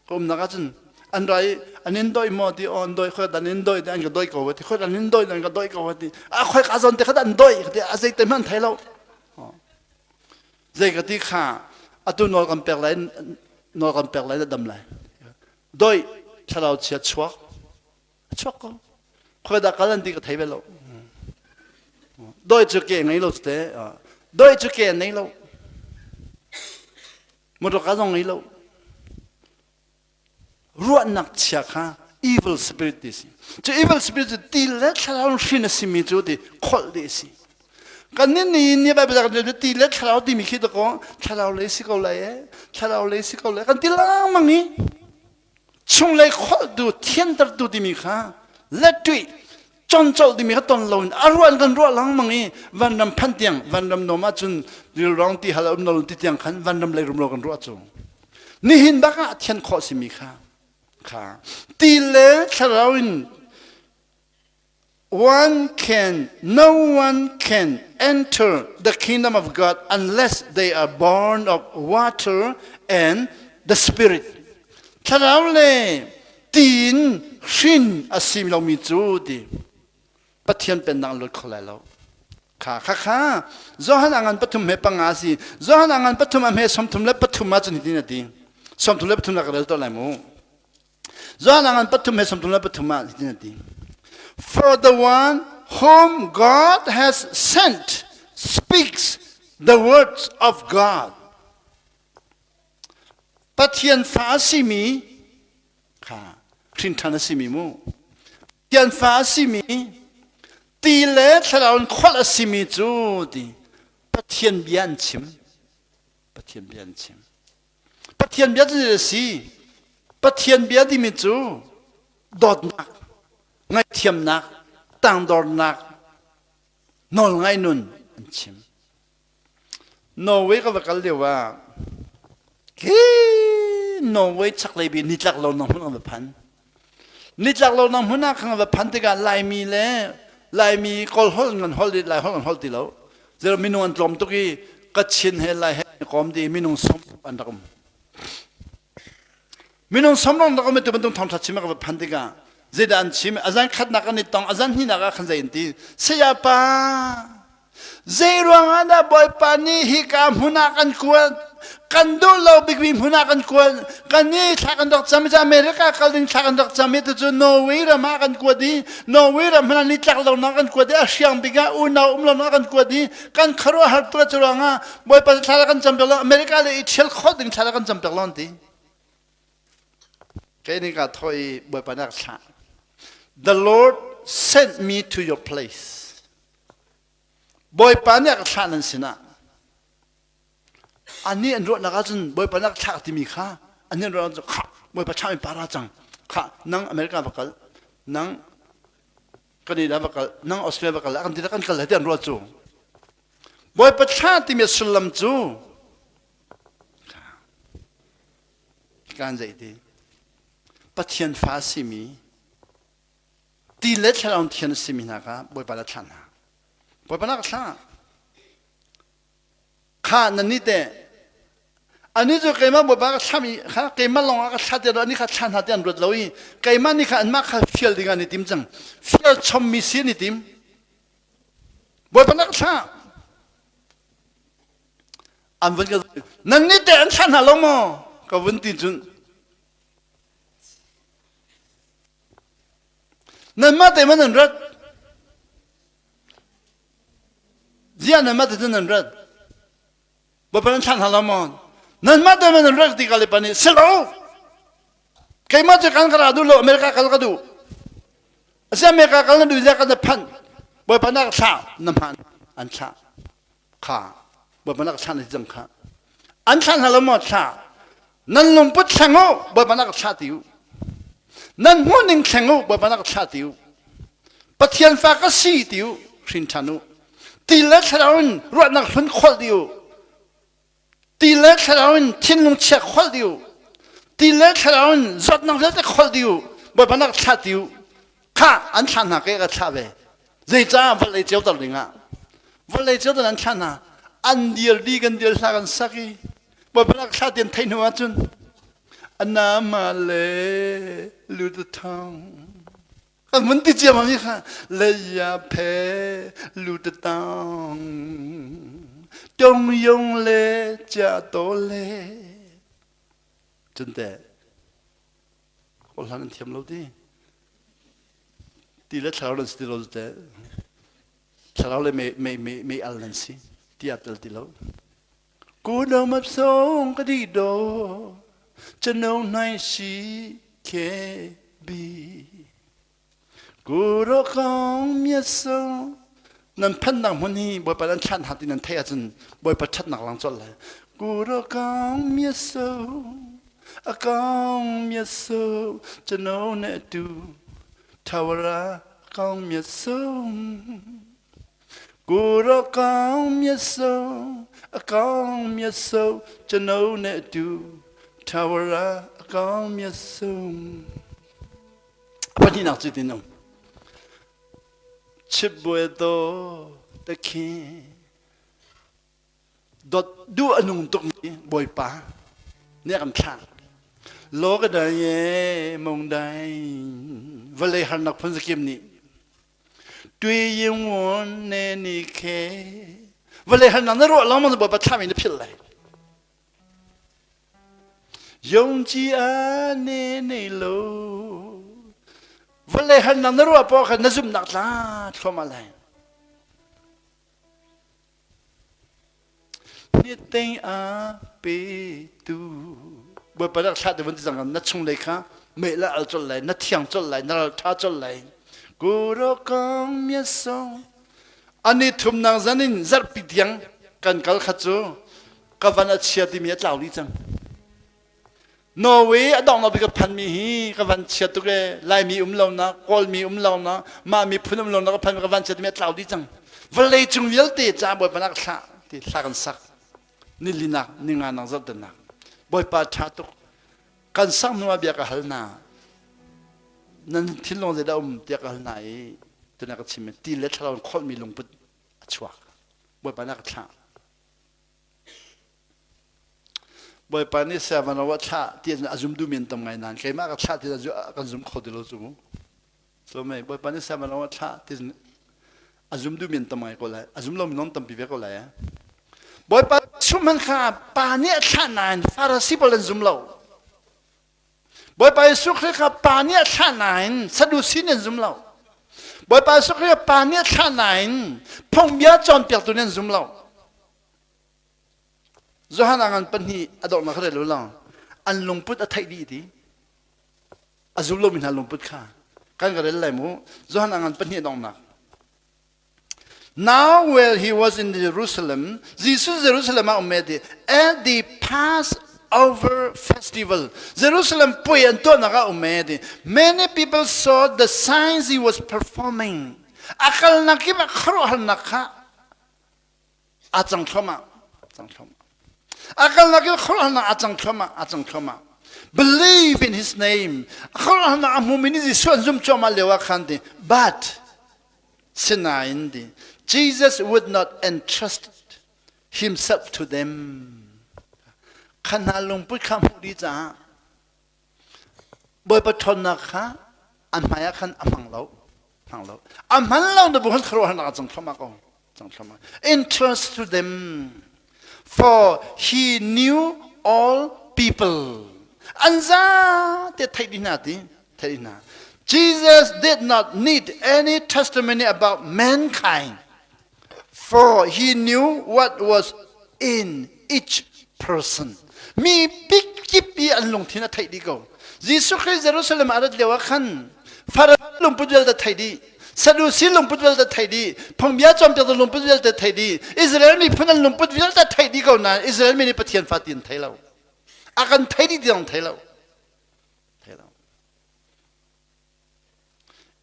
[SPEAKER 1] ka umnak ahcun an ra i an in doi maw ti aw an doi khoi an in doi ti an ka doi ko ti khoi an in doi an ka doi ko ti a khoi ka zon te kha an doi ti a zei te hmanh thei lo Zei ka ti kha atu nawl kan pek lai nawl kan pek lai na dam lai. Doi thlarau chia chuak a chuak ko. Khoi dah kal an ti ka thei ve lo. Doi cu ke ngei lo te. Doi cu ke nei lo. Motor ka zong ngei lo. Ruahnak chia kha evil spirit ti si. Cu evil spirit cu ti le thlarau hrin a simi cu ti kholh dih a si. Kan nih ni ni Bible kan rel ti le thlarau timi khi dakaw thlarau lei si ko lai e thlarau lei si ko lai kan ti lengmang i. Chunglei kholhtu thiantertu timi kha lettuih concolh timi kha ton loin a ruah in kan ruah lengmang i vanram phan tiang vanram nuam ahcun rilrong ti hal a um lo ti tiang khan vanram lei rumro kan ruah cu. Nihin bak ah thian khawh simi kha kha ti le thlarau in One can, no one can enter the kingdom of God unless they are born of water and the Spirit. Thlarau le tiin hrin a si lomi cu ti Pathian pennak lut kho lai lo. Kha kha kha Johan angan pathum he panga si Johan angan pathum a hme somthum le pathum ah cun hitin a ti somthum le pathum la ka rel to lai mu Johan ngan pathum he 33 ah hitin a ti. For the one whom God has sent speaks the words of God. Pathian fa a simi kha hrinṭhan a simi mu. Pathian fa a simi ti le thlarau in kholh a simi cu ti Pathian bia an chim. Pathian bia an chim. Pathian bia cu a si. Pathian bia timi cu dawtnak, ngaihthiamnak, tangdornak, nawlngaih nun an chim. Norway ka va kal lio ah khi Norway chaklei bi nitlak lo nang hmun ka va phan. Nitlak lo nang hmun ah khan va phan tikah Laimi le Laimi Kawl holh ngan holh Lai holh ngan holh ti lo. Zero minung an tlawm tuk i Kachin he Lai he kawm di minung som an rak um. Minung som rong rak um tu bantuk thawngtha chim ka va phan tikah zeidah an chim azan khatnak an i tong azan hnihnak ah khan zei an ti saya pa Zei ruangah dah Bawipa nih hika hmun ah kan kuat? Kan duh lo bikmi hmun ah kan kuat. Kan nih thla kan rak cam i America kal ding thla kan rak cam i tucu Norway ram ah kan kuat i Norway ram hmanh ah nitlak lonak kan kuat i a hriang bik ah unau um lonak kan kuat i kan khuaruahhar tuk cu ruangah Bawipa thla kan cam piak lo America le i ṭhial khawh ding thla kan cam piak lo an ti. Kei nih kaa thawh i Bawipa nih a ka thlah. The Lord sent me to your place. Bawipa nih a ka thlah nan sinah anih an ruahnak ahcun Bawipa nih a ka thlah timi kha anih an ruahnak cu khah Bawipa thlah mi para cang khah nang America va kal nang Canada va kal nang Australia va kal kan ti kan kal lai ti an ruah cu Bawipa thlah timi sullam cu kan zei ti Pathian fa simi Ti le thlarau thian a simi hna kha Bawipa le thlah hna. Bawipa nak thlah. Kha nan nih teh ani cu keimah Bawipa ka thlami kha keimah lawng ah ka thlah ti ani kha thlah hna ti an ruat lo i keimah nih kha anmah kha fial ding an i tim cang. Fial chommi si an i tim. Bawipa nak thlah. An vun ka nan nih teh an thlah hna lo maw? Ka vun ti cun Nanmah te man nan rat. Ziah nanmah te cu nan rat. Bawipa nan thlah hna lo maw? Nanmah te man nan rat ti ka le pa nih si lo. Keimah cu kan ka ra duh lo America kal ka duh. Asi America kal na duh ziah kan na phanh. Bawipa na ka thlah na hman an thlah. Kha Bawipa na ka thlah na ti cang kha. An thlah hna lo maw thlah. Nan lungput thleng u Bawipa na ka thlah ti u. Nan hmuhning thleng u Bawipa na ka thlah ti u. Pathian fa ka si ti u hrin ṭhan u. Ti le thlarau in ruahnak hlun kholh dih u. Ti le thlarau in thinlung chia kholh dih u. Ti le thlarau in zawtnak vialte kholh dih u. Bawipa na ka thlah ti u. Kha an thlah hna ke ka thlah ve. Zeicah vawlei ceuter dingah vawlei ceuter an thlah hna an dir di kan dir hla kan sak i Bawipa nak thla tian theih hnu ahcun anama le lu ta thang kan mun ti cia mi kha le ya phe lu ta tang tong yong le cha to le cun te kawl hlan an thiam lo ti ti le thlarau nan si ti lo te thlarau le mei mei mei mei al nan si ti a tel ti lo ku do map song ka di do chanong nai si ke bi ku ro kong mia so nan phannak hmun hi bawipa nan thlan hna ti nan theih ahcun bawipa ṭhatnak lang colh lai ku ro kong mia so. အကောင်းမြတ်ဆုံးကျွန်တော်နဲ့အတူထာဝရအကောင်းမြတ်ဆုံးကိုရောကောင်းမြတ်ဆုံးအကောင်းမြတ်ဆုံးကျွန်တော်နဲ့အတူထာဝရအကောင်းမြတ်ဆုံးအပတိနောက်စီတင်တော့ချစ်ပွဲတော်တခင် Dawt duh a nung tukmi Bawipa nih a kan thlah. Law ka dai e mong dai vawlei harnak phun zakim nih tui yin won ne ni khe vawlei harnak na ruah lengmang cu Bawipa thlahmi na philh lai. Yong ci a ne nei lo vawlei harnak na ruah poah khan na zumhnak tla thluahmah lai. Niting a petu Bawipa rak thlah te vun ti cang na chunglei kha meh le al colh lai na thiang colh lai na ral tha colh lai kuro kong mia song ani thum nang zan in zarhpi tiang kan kal kha cu ka van a chia timi a tlau dih cang Norway a donghnak bik ka phanmi hi ka van chia tuk ee Laimi um lonak Kawlmi um lonak mah miphun um lonak ka phanmi ka van chia timi a tlau dih cang vawlei cung vialte ca Bawipa nak thlah ti thla kan sak nilinak ninganak zarhtanak Bawipa ṭha tuk kan sak hnu ah bia ka hal hna nan thinlung zeidah um tiah ka hal hna i tuna ka chim ti le thlarau in kholhmi lungput a chuak Bawipa nak thlah Bawipa nih siavan a thlah ti a zum duhmi an tam ngai nain keimah ka thlah ti kan zum kho ti lo cu mu. So mei Bawipa nih siavan a thlah ti a zum duhmi an tam ngai ko lai. A zum lomi non tampi ve ko lai. Bawipa chung hmanh kha pa nih a thlah nain Farasi pawl an zum lo. Bawipa Jesuh Khrih kha pa nih a thlah nain Sadusi nih an zum lo. Bawipa Jesuh Khrih kha pa nih a thlah nain phungbia cawnpiaktu nih an zum lo. Johan a ngan pahnih a donghnak kha rel u law an lungput a theih dih ti a zum lomi hna lungput kha kan ka rel lai mu Johan a ngan pahnih a donghnak Now while he was in Jerusalem, Jesus Jerusalem ah um ti at the Passover festival Jerusalem puai an tuahnak ah um ti many people saw the signs he was performing a kalnak kip ah khuaruahharnak kha a cang thluahmah cang thluahmah a kalnak in khuaruahharnak a cang thluahmah a cang thluahmah believe in his name khuaruahharnak a hmumi nih Jesuh an zum cuahmah lio ah khan ti but sinain ti Jesus would not entrust himself to them kha hna lungput kha hmuh dih caah Bawipa ṭhawnnak kha an hmaiah khan a hmang lo hmang lo a hman lo na bu khan khuaruahharnak a cang thluahmah ko cang thluahmah entrust to them for he knew all people an za te theih dih hna ti theih dih hna Jesus did not need any testimony about mankind for he knew what was in each person. Mi kip i an lungthin a theih dih ko. Jesuh Khrih Jerusalem a rat lio ah khan Farasi lungput vialte theih dih, Sadusi lungput vialte theih dih, phungbia cawnpiaktu lungput vialte theih dih, Israel miphun an lungput vialte theih dih ko nain Israel mi nih Pathian fa ti an thei lo. A kan thei dih ti zong thei lo. Thei lo.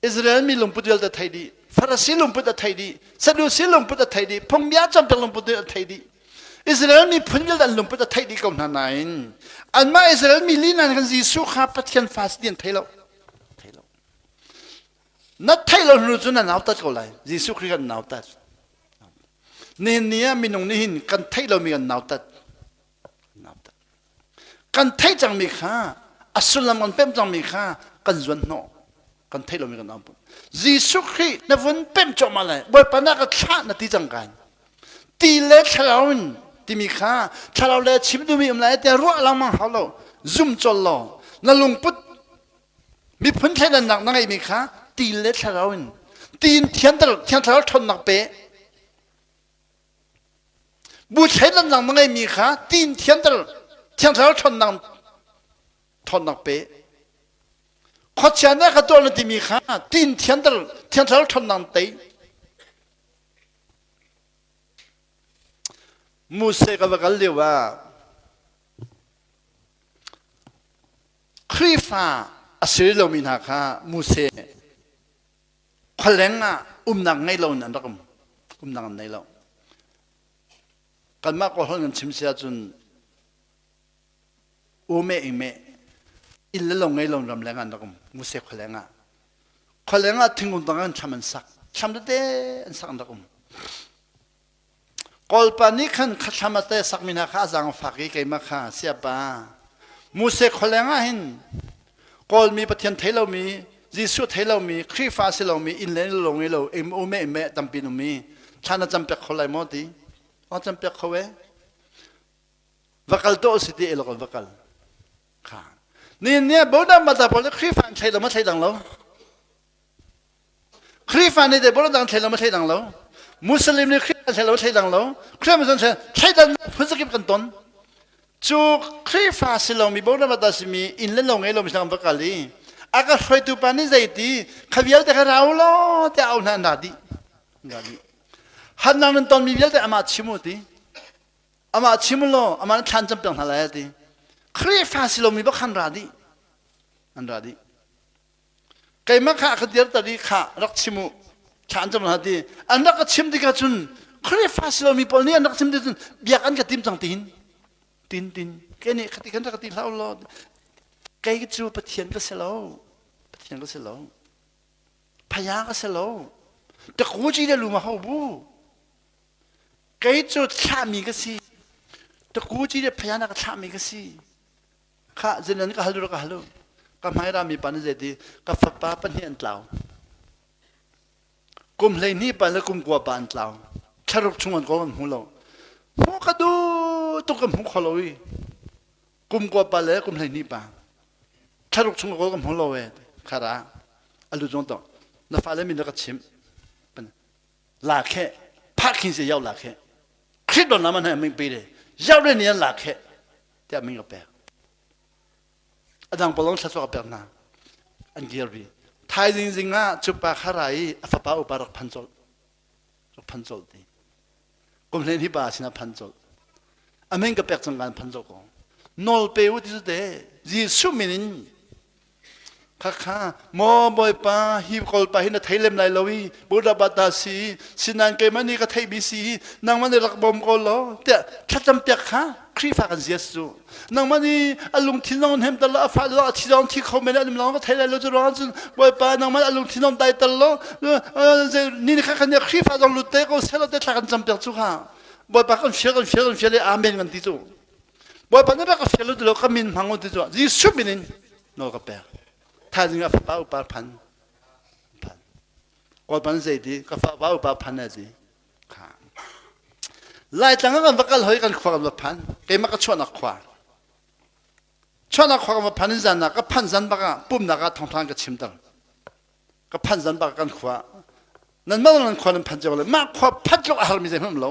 [SPEAKER 1] Israel mi lungput vialte theih dih Farasi lungput a theih dih Sadusi lungput a theih dih phungbia cawnpiak lungput a theih dih Israel miphun vialte an lungput a theih dih ko hna nain anmah Israel mi lina kan Jesuh kha Pathian fa si ti an thei lo thei lo na theih lo hnu cu na nautat ko lai Jesuh Khrih kan nautat nihin ni ah minung nih hin kan theih lomi kan nautat nautat Kan theih cangmi kha a sullam kan pemh cangmi kha kan zuan hnawh kan theih lomi kan um. Jesuh Khrih na vun pemh cuahmah lai Bawipa na ka thlah na ti cang kan ti le thlarau in timi kha thlarau le chim duhmi um lai tiah ruah lengmang hau lo zum col law na lungput miphun thleidannak na ngeihmi kha ti le thlarau in tiin thianter thiang thlarau ṭhawnnak pe Bu thleidannak na ngeimi kha tiin thianter thiang thlarau ṭhawnnak ṭhawnnak pe. Khuachia nih a ka tuah na timi kha tiin thianter thiang thlarau ṭhawnnak tei. Muse ka va kal lio ah. Khrihfa a si lomi hna kha Muse khualeng ah umnak ngei lo in an rak um. Umnak an nei lo. Kanmah Kawlholh nan chim si ahcun ume ime inn le lo ngei lo ramleng ah an rak um. Muse khualeng ah. Khualeng ah thingkung tang an thlam an sak. Thlam tete an sak an rak um. Kawlpa nih khan khathlam a te sakmi hna kha a zaang fak i keimah kha siapa Muse khualeng ah hin Kawlmi Pathian thei lomi Jesuh thei lomi Khrihfa si lomi inn le lo ngei lo ume ime tampi um i thla na cam piak kho lai maw ti o cam piak kho e va kal to si ti elok va kal kha ni ne boda mata pawl Khrihfa an thlei lo ma thlei dang lo Khrihfa nih deh dang thlei lo ma thlei dang lo Muslim nih Khrihfa thlei lo thlei dang lo Khrihfa muslim thlei thleidan phun zakip kan ton cu Khrihfa si lomi Bonabata simi inn le lo ngei lomi sinah va kal i a ka hruaitu pa nih zeiti kha vialte kha rau law tiah au hna an ra dih ra dih hanang nan tonmi vialte amah chim u ti amah chim u law amah nan thlan cam piak hna lai ti Khrihfa si lomi bak khan ra dih an ra dih Keimah kha ka dirter i kha rak chim u thla an cam hna ti an rak ka chim tikah cun Khrihfa si lomi pawl nih an rak chim ti cun biak an ka tim cang tin tin tin ke nih khati khan rak ka ti hlah law kei cu Pathian ka si lo Pathian ka si lo phaya ka si lo taku ci le lu ma ho bu kei cu thlahmi ka si taku ci le phaya na ka thlahmi ka si Khah zinan ka hal ka hal ka hmai rami pa na zeiti ka fapa pahnih an tlau kum 12 pa le kum kua pa an tlau thlaruk chung an kawl an hmu lo hmu ka du tuk ka hmu kho lo i kum kua pa le kum 12 pa thlaruk chung ka kawl ka hmu lo e khara alu zong to na fale min ka chim la khe phak khin se yau la khe khrit don na man ha ming pe de yau de ni an la khe tiah min ka pek. A dang pawl zong thluachuah ka pek hna. An kir vi. Thaizing zing ah cu pa kha ra i a fapa upa rak phan colh. Rak phan colh ti. Kum hlen hi pa sinah phan colh. A min ka pek cang kan phan colh ko. Nawl pe u ti cu te Jesuh min in Khakha maw Bawipa hi kawlpa hi na thei lem lai lo i Buddha bata si sinain keimah nih ka theihmi si hi nangmah nih rak bawm ko law tiah thlacam piak kha Khrihfa kan zia cu nangmah nih a lungthin zong hnem ter lo a fa lo a thi zong thi kho men a lung ka thei lai lo cu ruang cun Bawipa nangmah a lungthin zong dai ter lo ni kha kan Khrihfa zong lut te ko selo te thla kan cam piak cu kha Bawipa kan fial kan fial kan fial i amen kan ti cu Bawipa nih rak ka fial u ti lo ka min hmang u ti cu Jesuh min in nawl ka pek thaizing ah fapa upa phan phan kawlpa zei ti ka fapa upa phan a ti kha laitlang ah kan va kal hoi kan khua kan va phan keimah ka chuahnak khua chuahnak khua kan va phan in zan ah ka phan zan bak ah pumnak ah thawngtha ka chimter ka phan zan bak kan khua nan mah nan khua nan phan cio le mah khua phat tluk a harmi zei hmanh lo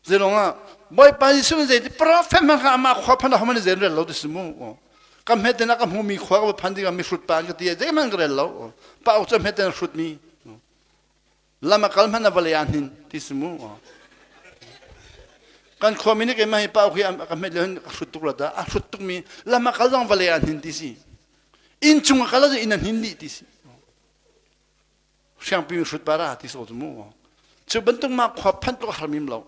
[SPEAKER 1] Zeilong ah Bawipa Jesuh nih zeiti prophet hmanh kha amah khua phan ahohmanh nih zei an rel lo ti si mu. Ka hmeten ah ka hmumi khua ka va phan tikah mihrut pa an ka ti zeihmanh ka rel lo. Pa uk cu hmeten a hrutmi. Lam a kal hmanh a vawlei ah hnin ti si mu. Kan khuami nih keimah hi pa uk hi ka hmet lio hin ka hrut tuk lo dah. A hrut tukmi lam a kal zong vawlei ah hnin ti si. Inn chung a kal ahcun inn a hnin dih ti si. Hriangpi hrut bara ti so cu mu. Cu bantuk ma khua phanh tluk har mim lo.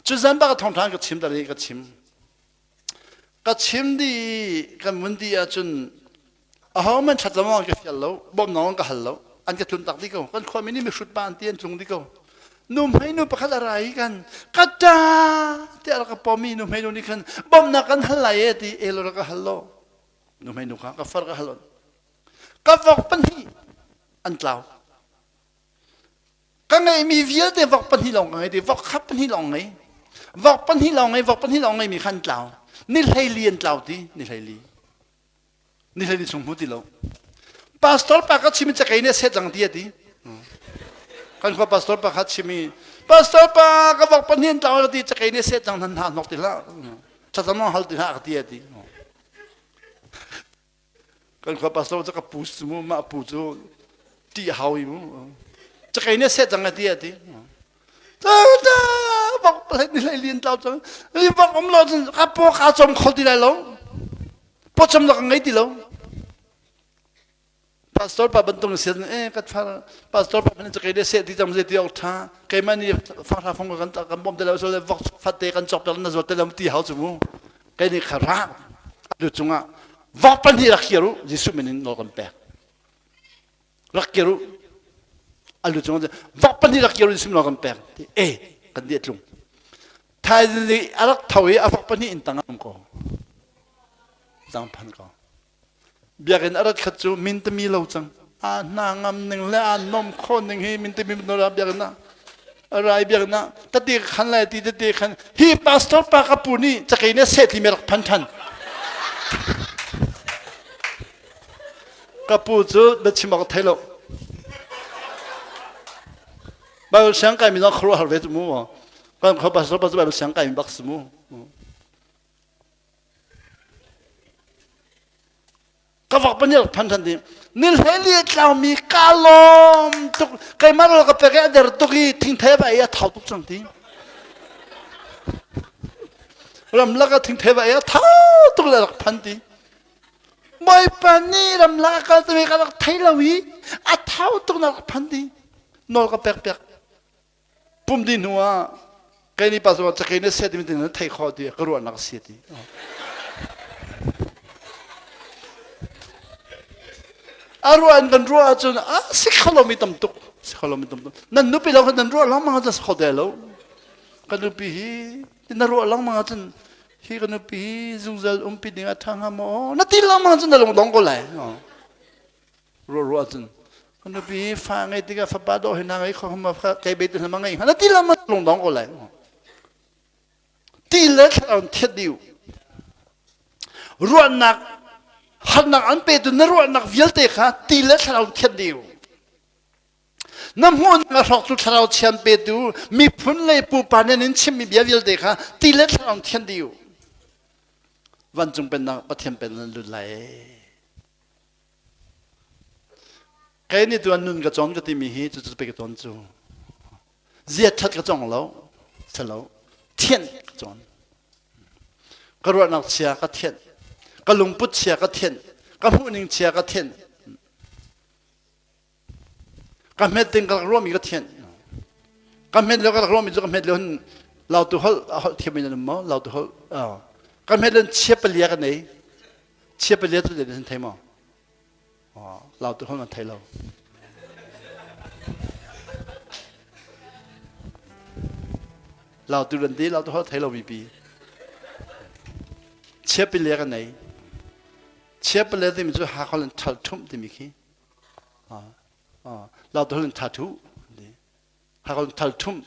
[SPEAKER 1] Cu zan bak thong than ka chim dar ka chim. Ka chim di kan mun di ahcun aho man that lamong ka fial lo bom nong ka hal lo an ka tlun tak di ko kan khua mi nih mi hrut pa an ti an tlung di ko nu hmei nu pakhat a ra i kan ka ta ti a ka pomi nu hmei nu nih khan bom na kan hal lai e ti elo ka hal lo nu hmei nu kha ka far ka hal Ka vok pahnih an tlau. Ka ngeihmi vialte vok pahnih lawng ka ngei ti vok kha pahnih lawng ngei. Vok pahnih lawng ngei, vok pahnih lawng ngeimi kha an tlau. Ni hleili an tlau ti, ni hleili. Ni hleili chung hmu ti lo. Pastor pa ka chim i cakei nih a set cang ti a ti. Kan khua pastor pa kha chim i pastor pa ka vok pahnih an tlau ti cakei nih a set cang nan hna hnok ti hlah. Thlacam hal ti hlah ka ti a ti. Kan khua pastor cu ka pu cu mu mah pu cu ti hau i mu cakei nih seh cang a ti a ti ta ta vok hlei ni hlei lian tlau cang i vok um lo cun ka paw ka chom kho ti lai lo. Pawcawmnak ka ngei ti lo. Pastor pa bantuk sian eh ka far pastor pa hmanh cakei le seh ti cang ze ti awk tha keimah nih fanghra fong kan kan bawm te lo so le vok fate kan cawk piak na zawt te lo ti hau chu mu kei nih kha ra lu cungah vok pahnih rak kir u Jesuh min in nawl kan pek rak kir u a lu cungah vok pahnih rak kir u Jesuh nawl kan pek ti e kan di tlung thaizing a rak tho i a vok pahnih in tang am ko tang phan ko Biakinn a rat khat cu min tami lo cang. A hna ngam ning le a nom kho ning hi min tami no biakinn ah rai biakinn ah tati khan lai ti tati khan hi pastor pa ka pu nih cakei ne set li me rak phan than. Ka pu cu biachim awk thei lo. Bible siang kai mi zong khuaruah har ve cu mu. Kan kho pastor pa cu Bible siang kai mi bak si mu. Ka vak panial phan than ding. Ni hlei li tlaumi ka lawm tuk. Keimah rawl ka pek i a der tuk i thingthei va ei a thau tuk cang ti. Ramlak ah thingthei va ei a thau tuk le rak phan ti. Bawipa nih ramlak a kal timi ka rak thei lo i a thau tuk na rak phan ti. Nawl ka pek piak. Pum dih hnu ah kei nih pastor cakei na sia timi na thei kho ti ka ruahnak a si ti. A ruah in kan ruah ahcun a si kho lomi tam tuk si kho lomi tam tuk nan nupi lo kha nan ruah lengmang ahcun si kho te lo ka nupi hi na ruah lengmang ahcun hi ka nupi hi zungzal umpi ding a ṭha hnga maw na ti lengmang ahcun na lung dong ko lai ruah ruah cun ka nupi fa ngei tikah fapa dawh hi na ngei kho ma kei be tu ma ngei na ti lam lung dong ko lai ti le thlarau thiat diu ruahnak harnak an pe tu na ruahnak vialte kha ti le thlarau thiat diu na hmuhnak a hrawk tu thlarau chian petu miphun le pupa nan in chimmi bia vialte kha ti le thlarau thian diu vancung pennak pathian pennak lut lai Kei nih tuan nun ka cawn ka timi hi cucu pei ka cawn cu. Ziat ṭhat ka cawng lo, selo thianh ka cawn. Ka ruahnak chia ka thianh. Ka lungput chia ka thianh. Ka hmuhning chia ka thianh. Ka hmet ding ka rak ruahmi ka thianh. Ka hmet lio ka rak ruahmi cu ka hmet lio hin lautu holh a holh thiam in an um maw? Lautu holh ka hmet lio chia palia ka nei. Chia palia cu zei thei maw? Lautu holh nan thei lo. Lautu ran ti lautu holh thei lo mi pi. Chia palia ka nei. Chia palia timi cu Hakha in ṭhal ṭhumh timi khi. Lautu holh in ṭha ṭhu. Hakha in ṭhal ṭhumh.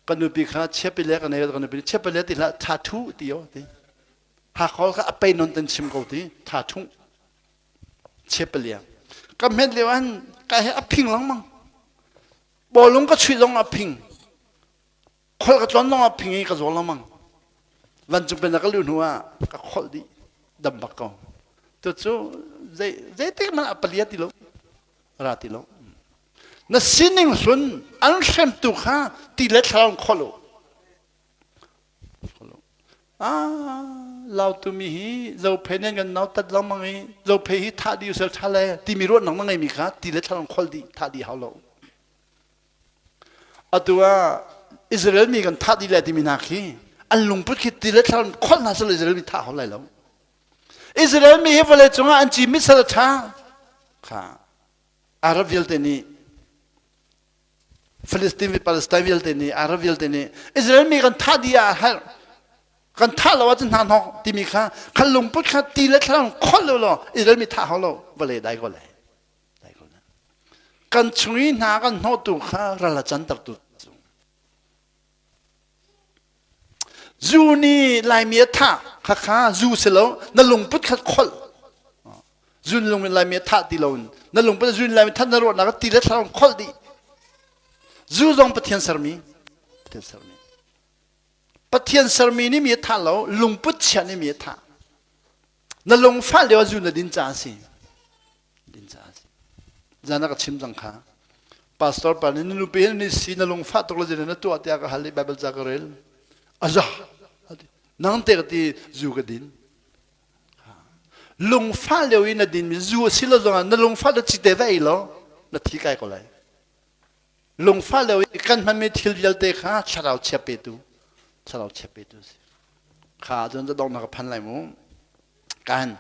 [SPEAKER 1] Kan nupi kha chia palia ka nei kan nupi chia palia ti hlah ṭha ṭhu ti o ti. Hakha kha a pei non tan chim ko ti ṭha ṭhumh. Chiapalia. Ka hmet lio an ka he a phing lengmang. Bawlung ka chuih zong a phing. Khol ka tlon zong a phing i ka zawl lengmang. Vancung pen ka luh hnu ah ka kholh dih dam bak ko. Tu cu zei zeitik hmanh a palia ti lo. Ra ti lo. Na sining hlun an hremtu kha ti le thlarau kholh u. Ah, lautumi hi zophe nen kan nautat lengmang i zophe hi thah dih usel tha le timi ruahnak na ngeimi kha ti le thlarau khol dih thah dih hau lo. Atu ah Israel mi kan thah dih le timi hna khi an lungput khi ti le thlarau khol hna sel Israel mi thah hau lai lo. Israel mi hi vawlei cungah an ci mit sal tha kha Arab vialte nih Philistine Palestine vialte nih Arab vialte nih Israel mi kan thah dih ah har kan thah lo ahcun hna hnok timi kha kha lungput kha ti le thlarau khol lo law Israel mi thah hau lo vawlei dai ko lai dai ko lai kan chung i hna kan hnawhtu kha ral a cantertu Zu nih Laimi a thah khakha zu si lo na lungput kha kholh zun lung in Laimi a thah ti lo in na lungput zun Laimi that na ruahnak ti le thlarau kholh dih zu zong Pathian sermi Pathian sermi Pathian sermi nih mi a thah lo lungput chia nih mi a thah na lungfah lio zu na din ca a si din caah a si. Zan ah ka chim cang kha. Pastor pa nih na nupi hi ni si na lungfah tuk le zeidah na tuah tiah ka hal i Bible ca ka rel. Aza. Nang te ka ti zu ka din. Lungfah lio i na dinmi zu a si lo zongah na lungfah le cite va ei law na thi kai ko lai. Lungfah lio i kan hmanmi thil vialte kha thlarau chia petu thlarau chia petu si. Kha cun za donghnak ka phan lai mu. Kan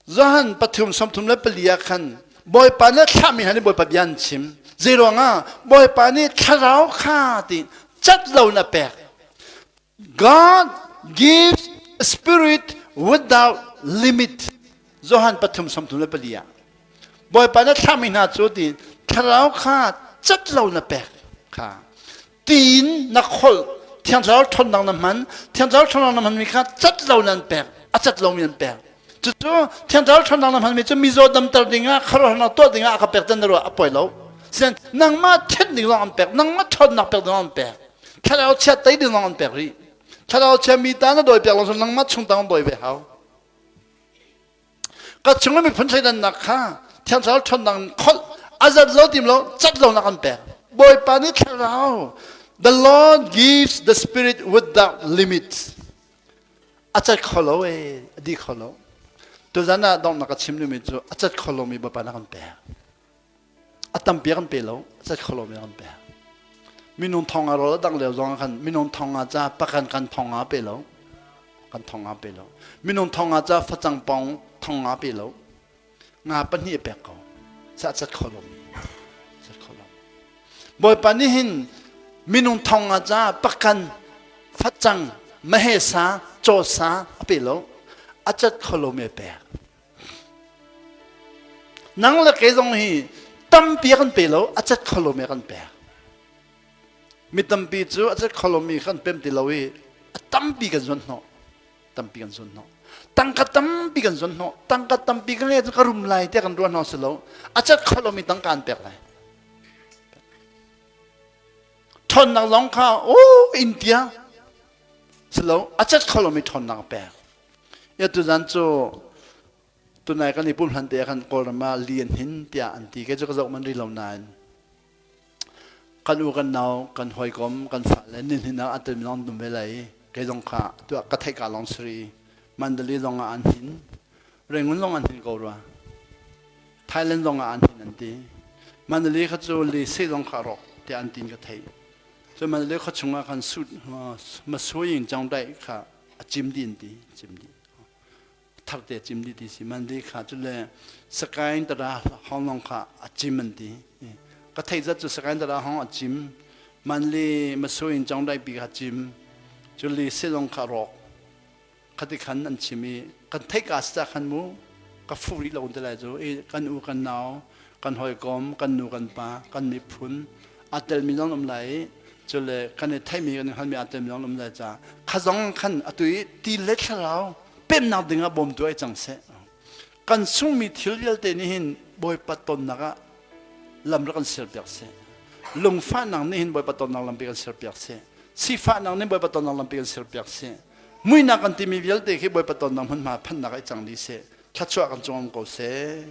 [SPEAKER 1] Johan pathum 34 ah khan Bawipa nih thlahmi hna nih Bawipa bia an chim. Zei ruangah Bawipa nih thlarau kha ti cat lo na pek. God gives spirit without limit. Johan pathum 34 ah Bawipa nih thlahmi hna cu ti thlarau kha cat lo na pek kha tiin na kholh thiang thlarau ṭhawnnak na hman thiang thlarau ṭhawnnak na hmanmi kha cat lo nan pek a cat lomi nan pek cucu thiang thlarau ṭhawnnak na hmanmi cu mizaw damter dingah khuaruahharnak tuah dingah a ka pek tan na ruah a poi lo sian nangmah thenh ding lawng an pek nangmah ṭhawnnak pek ding lawng an pek thlarau chia tei ding lawng an pek rih thlarau chia mi ta na dawi piak lo nangmah chung tang dawi ve hau Ka chung i miphun thleidannak kha Thiang Thlarau ṭhawnnak in kholh a zat lo tim lo cat lonak an pek. Bawipa nih Thlarau The Lord gives the Spirit without limit. A cat kho lo e, a di kho lo. Tuzan ah donghnak ka chim duhmi cu a cat kho lomi Bawipa na kan pek. A tampi kan pe lo, a cat kho lomi kan pek. Minung thong ah rawl a dang lio zong ah khan minung thong ah ca pakan kan thong ah pe lo. Kan thong ah pe lo. Minung thong ah ca facang pong thong ah pe lo. Nga pahnih a pek ko. Sa cat kho lomi. Cat kho lo. Bawipa nih hin minung thong ah ca pakan facang mahe sa caw sa a pe lo. A cat kho lomi a pek. Nang le kei zong hi tampi a kan pe lo, a cat kho lomi a kan pek. Mi tampi cu a cat kho lomi kan pem ti lo i a tampi kan zuan hnawh. Tampi kan zuan hnawh. Tangka tampi kan zuan hnawh. Tangka tampi kan le cu ka rum lai tiah kan ruah hnawh si lo. A cat kho lomi tangka an pek lai. Ṭhawnnak zong kha oh in tia si lo a cat kho lomi ṭhawnnak a pek. Ya tuzan cu tunai kan i pum hlan te ah khan Kawlram ah li an hin tiah an ti. Kei cu ka zoh man rih lo nain kan u kan nau kan hawikom kan fale nin hin ah an tel lawng dum ve lai. Kei zong kha tuah ka theih ka lawng siri Mandalay zong ah an hin Rangoon zong an hin ko rua. Thailand zong ah an hin an ti. Mandalay kha cu li se zong kha rawk tiah an tin ka theih. Cu Mandalay khua chung ah khan suit masuing chang dai kha a cim dih an ti cim dih tharte a cim dih ti si man kha cu le sakain tara hong long kha a cim an ti ka theih zat cu sakain tara hong a cim man le masuin chong dai pi kha cim cu le silong kha rawk khati khan an chim i kan theih ka sa khan mu ka fu rih lo te lai cu i kan u kan nau kan hawikom kan nu kan pa kan miphun a telmi zong um lai i cule kan i theimi kan i hngalmi aa telmi zong um lai ca kha zong khan atu i ti le thlarau pemnak ding ah bawmtu ai cang seh kan sungmi thil vialte nih hin bawipa tonnak ah lam rak kan serpiak seh lungfahnak nih hin bawipa tonnak lampi kan serpiak seh sifahnak nih bawipa tonnak lampi kan serpiak seh muinak kan timi vialte khi bawipa tonnak hmunhma phannak ai cang dih seh thluachuah kan cung um ko seh.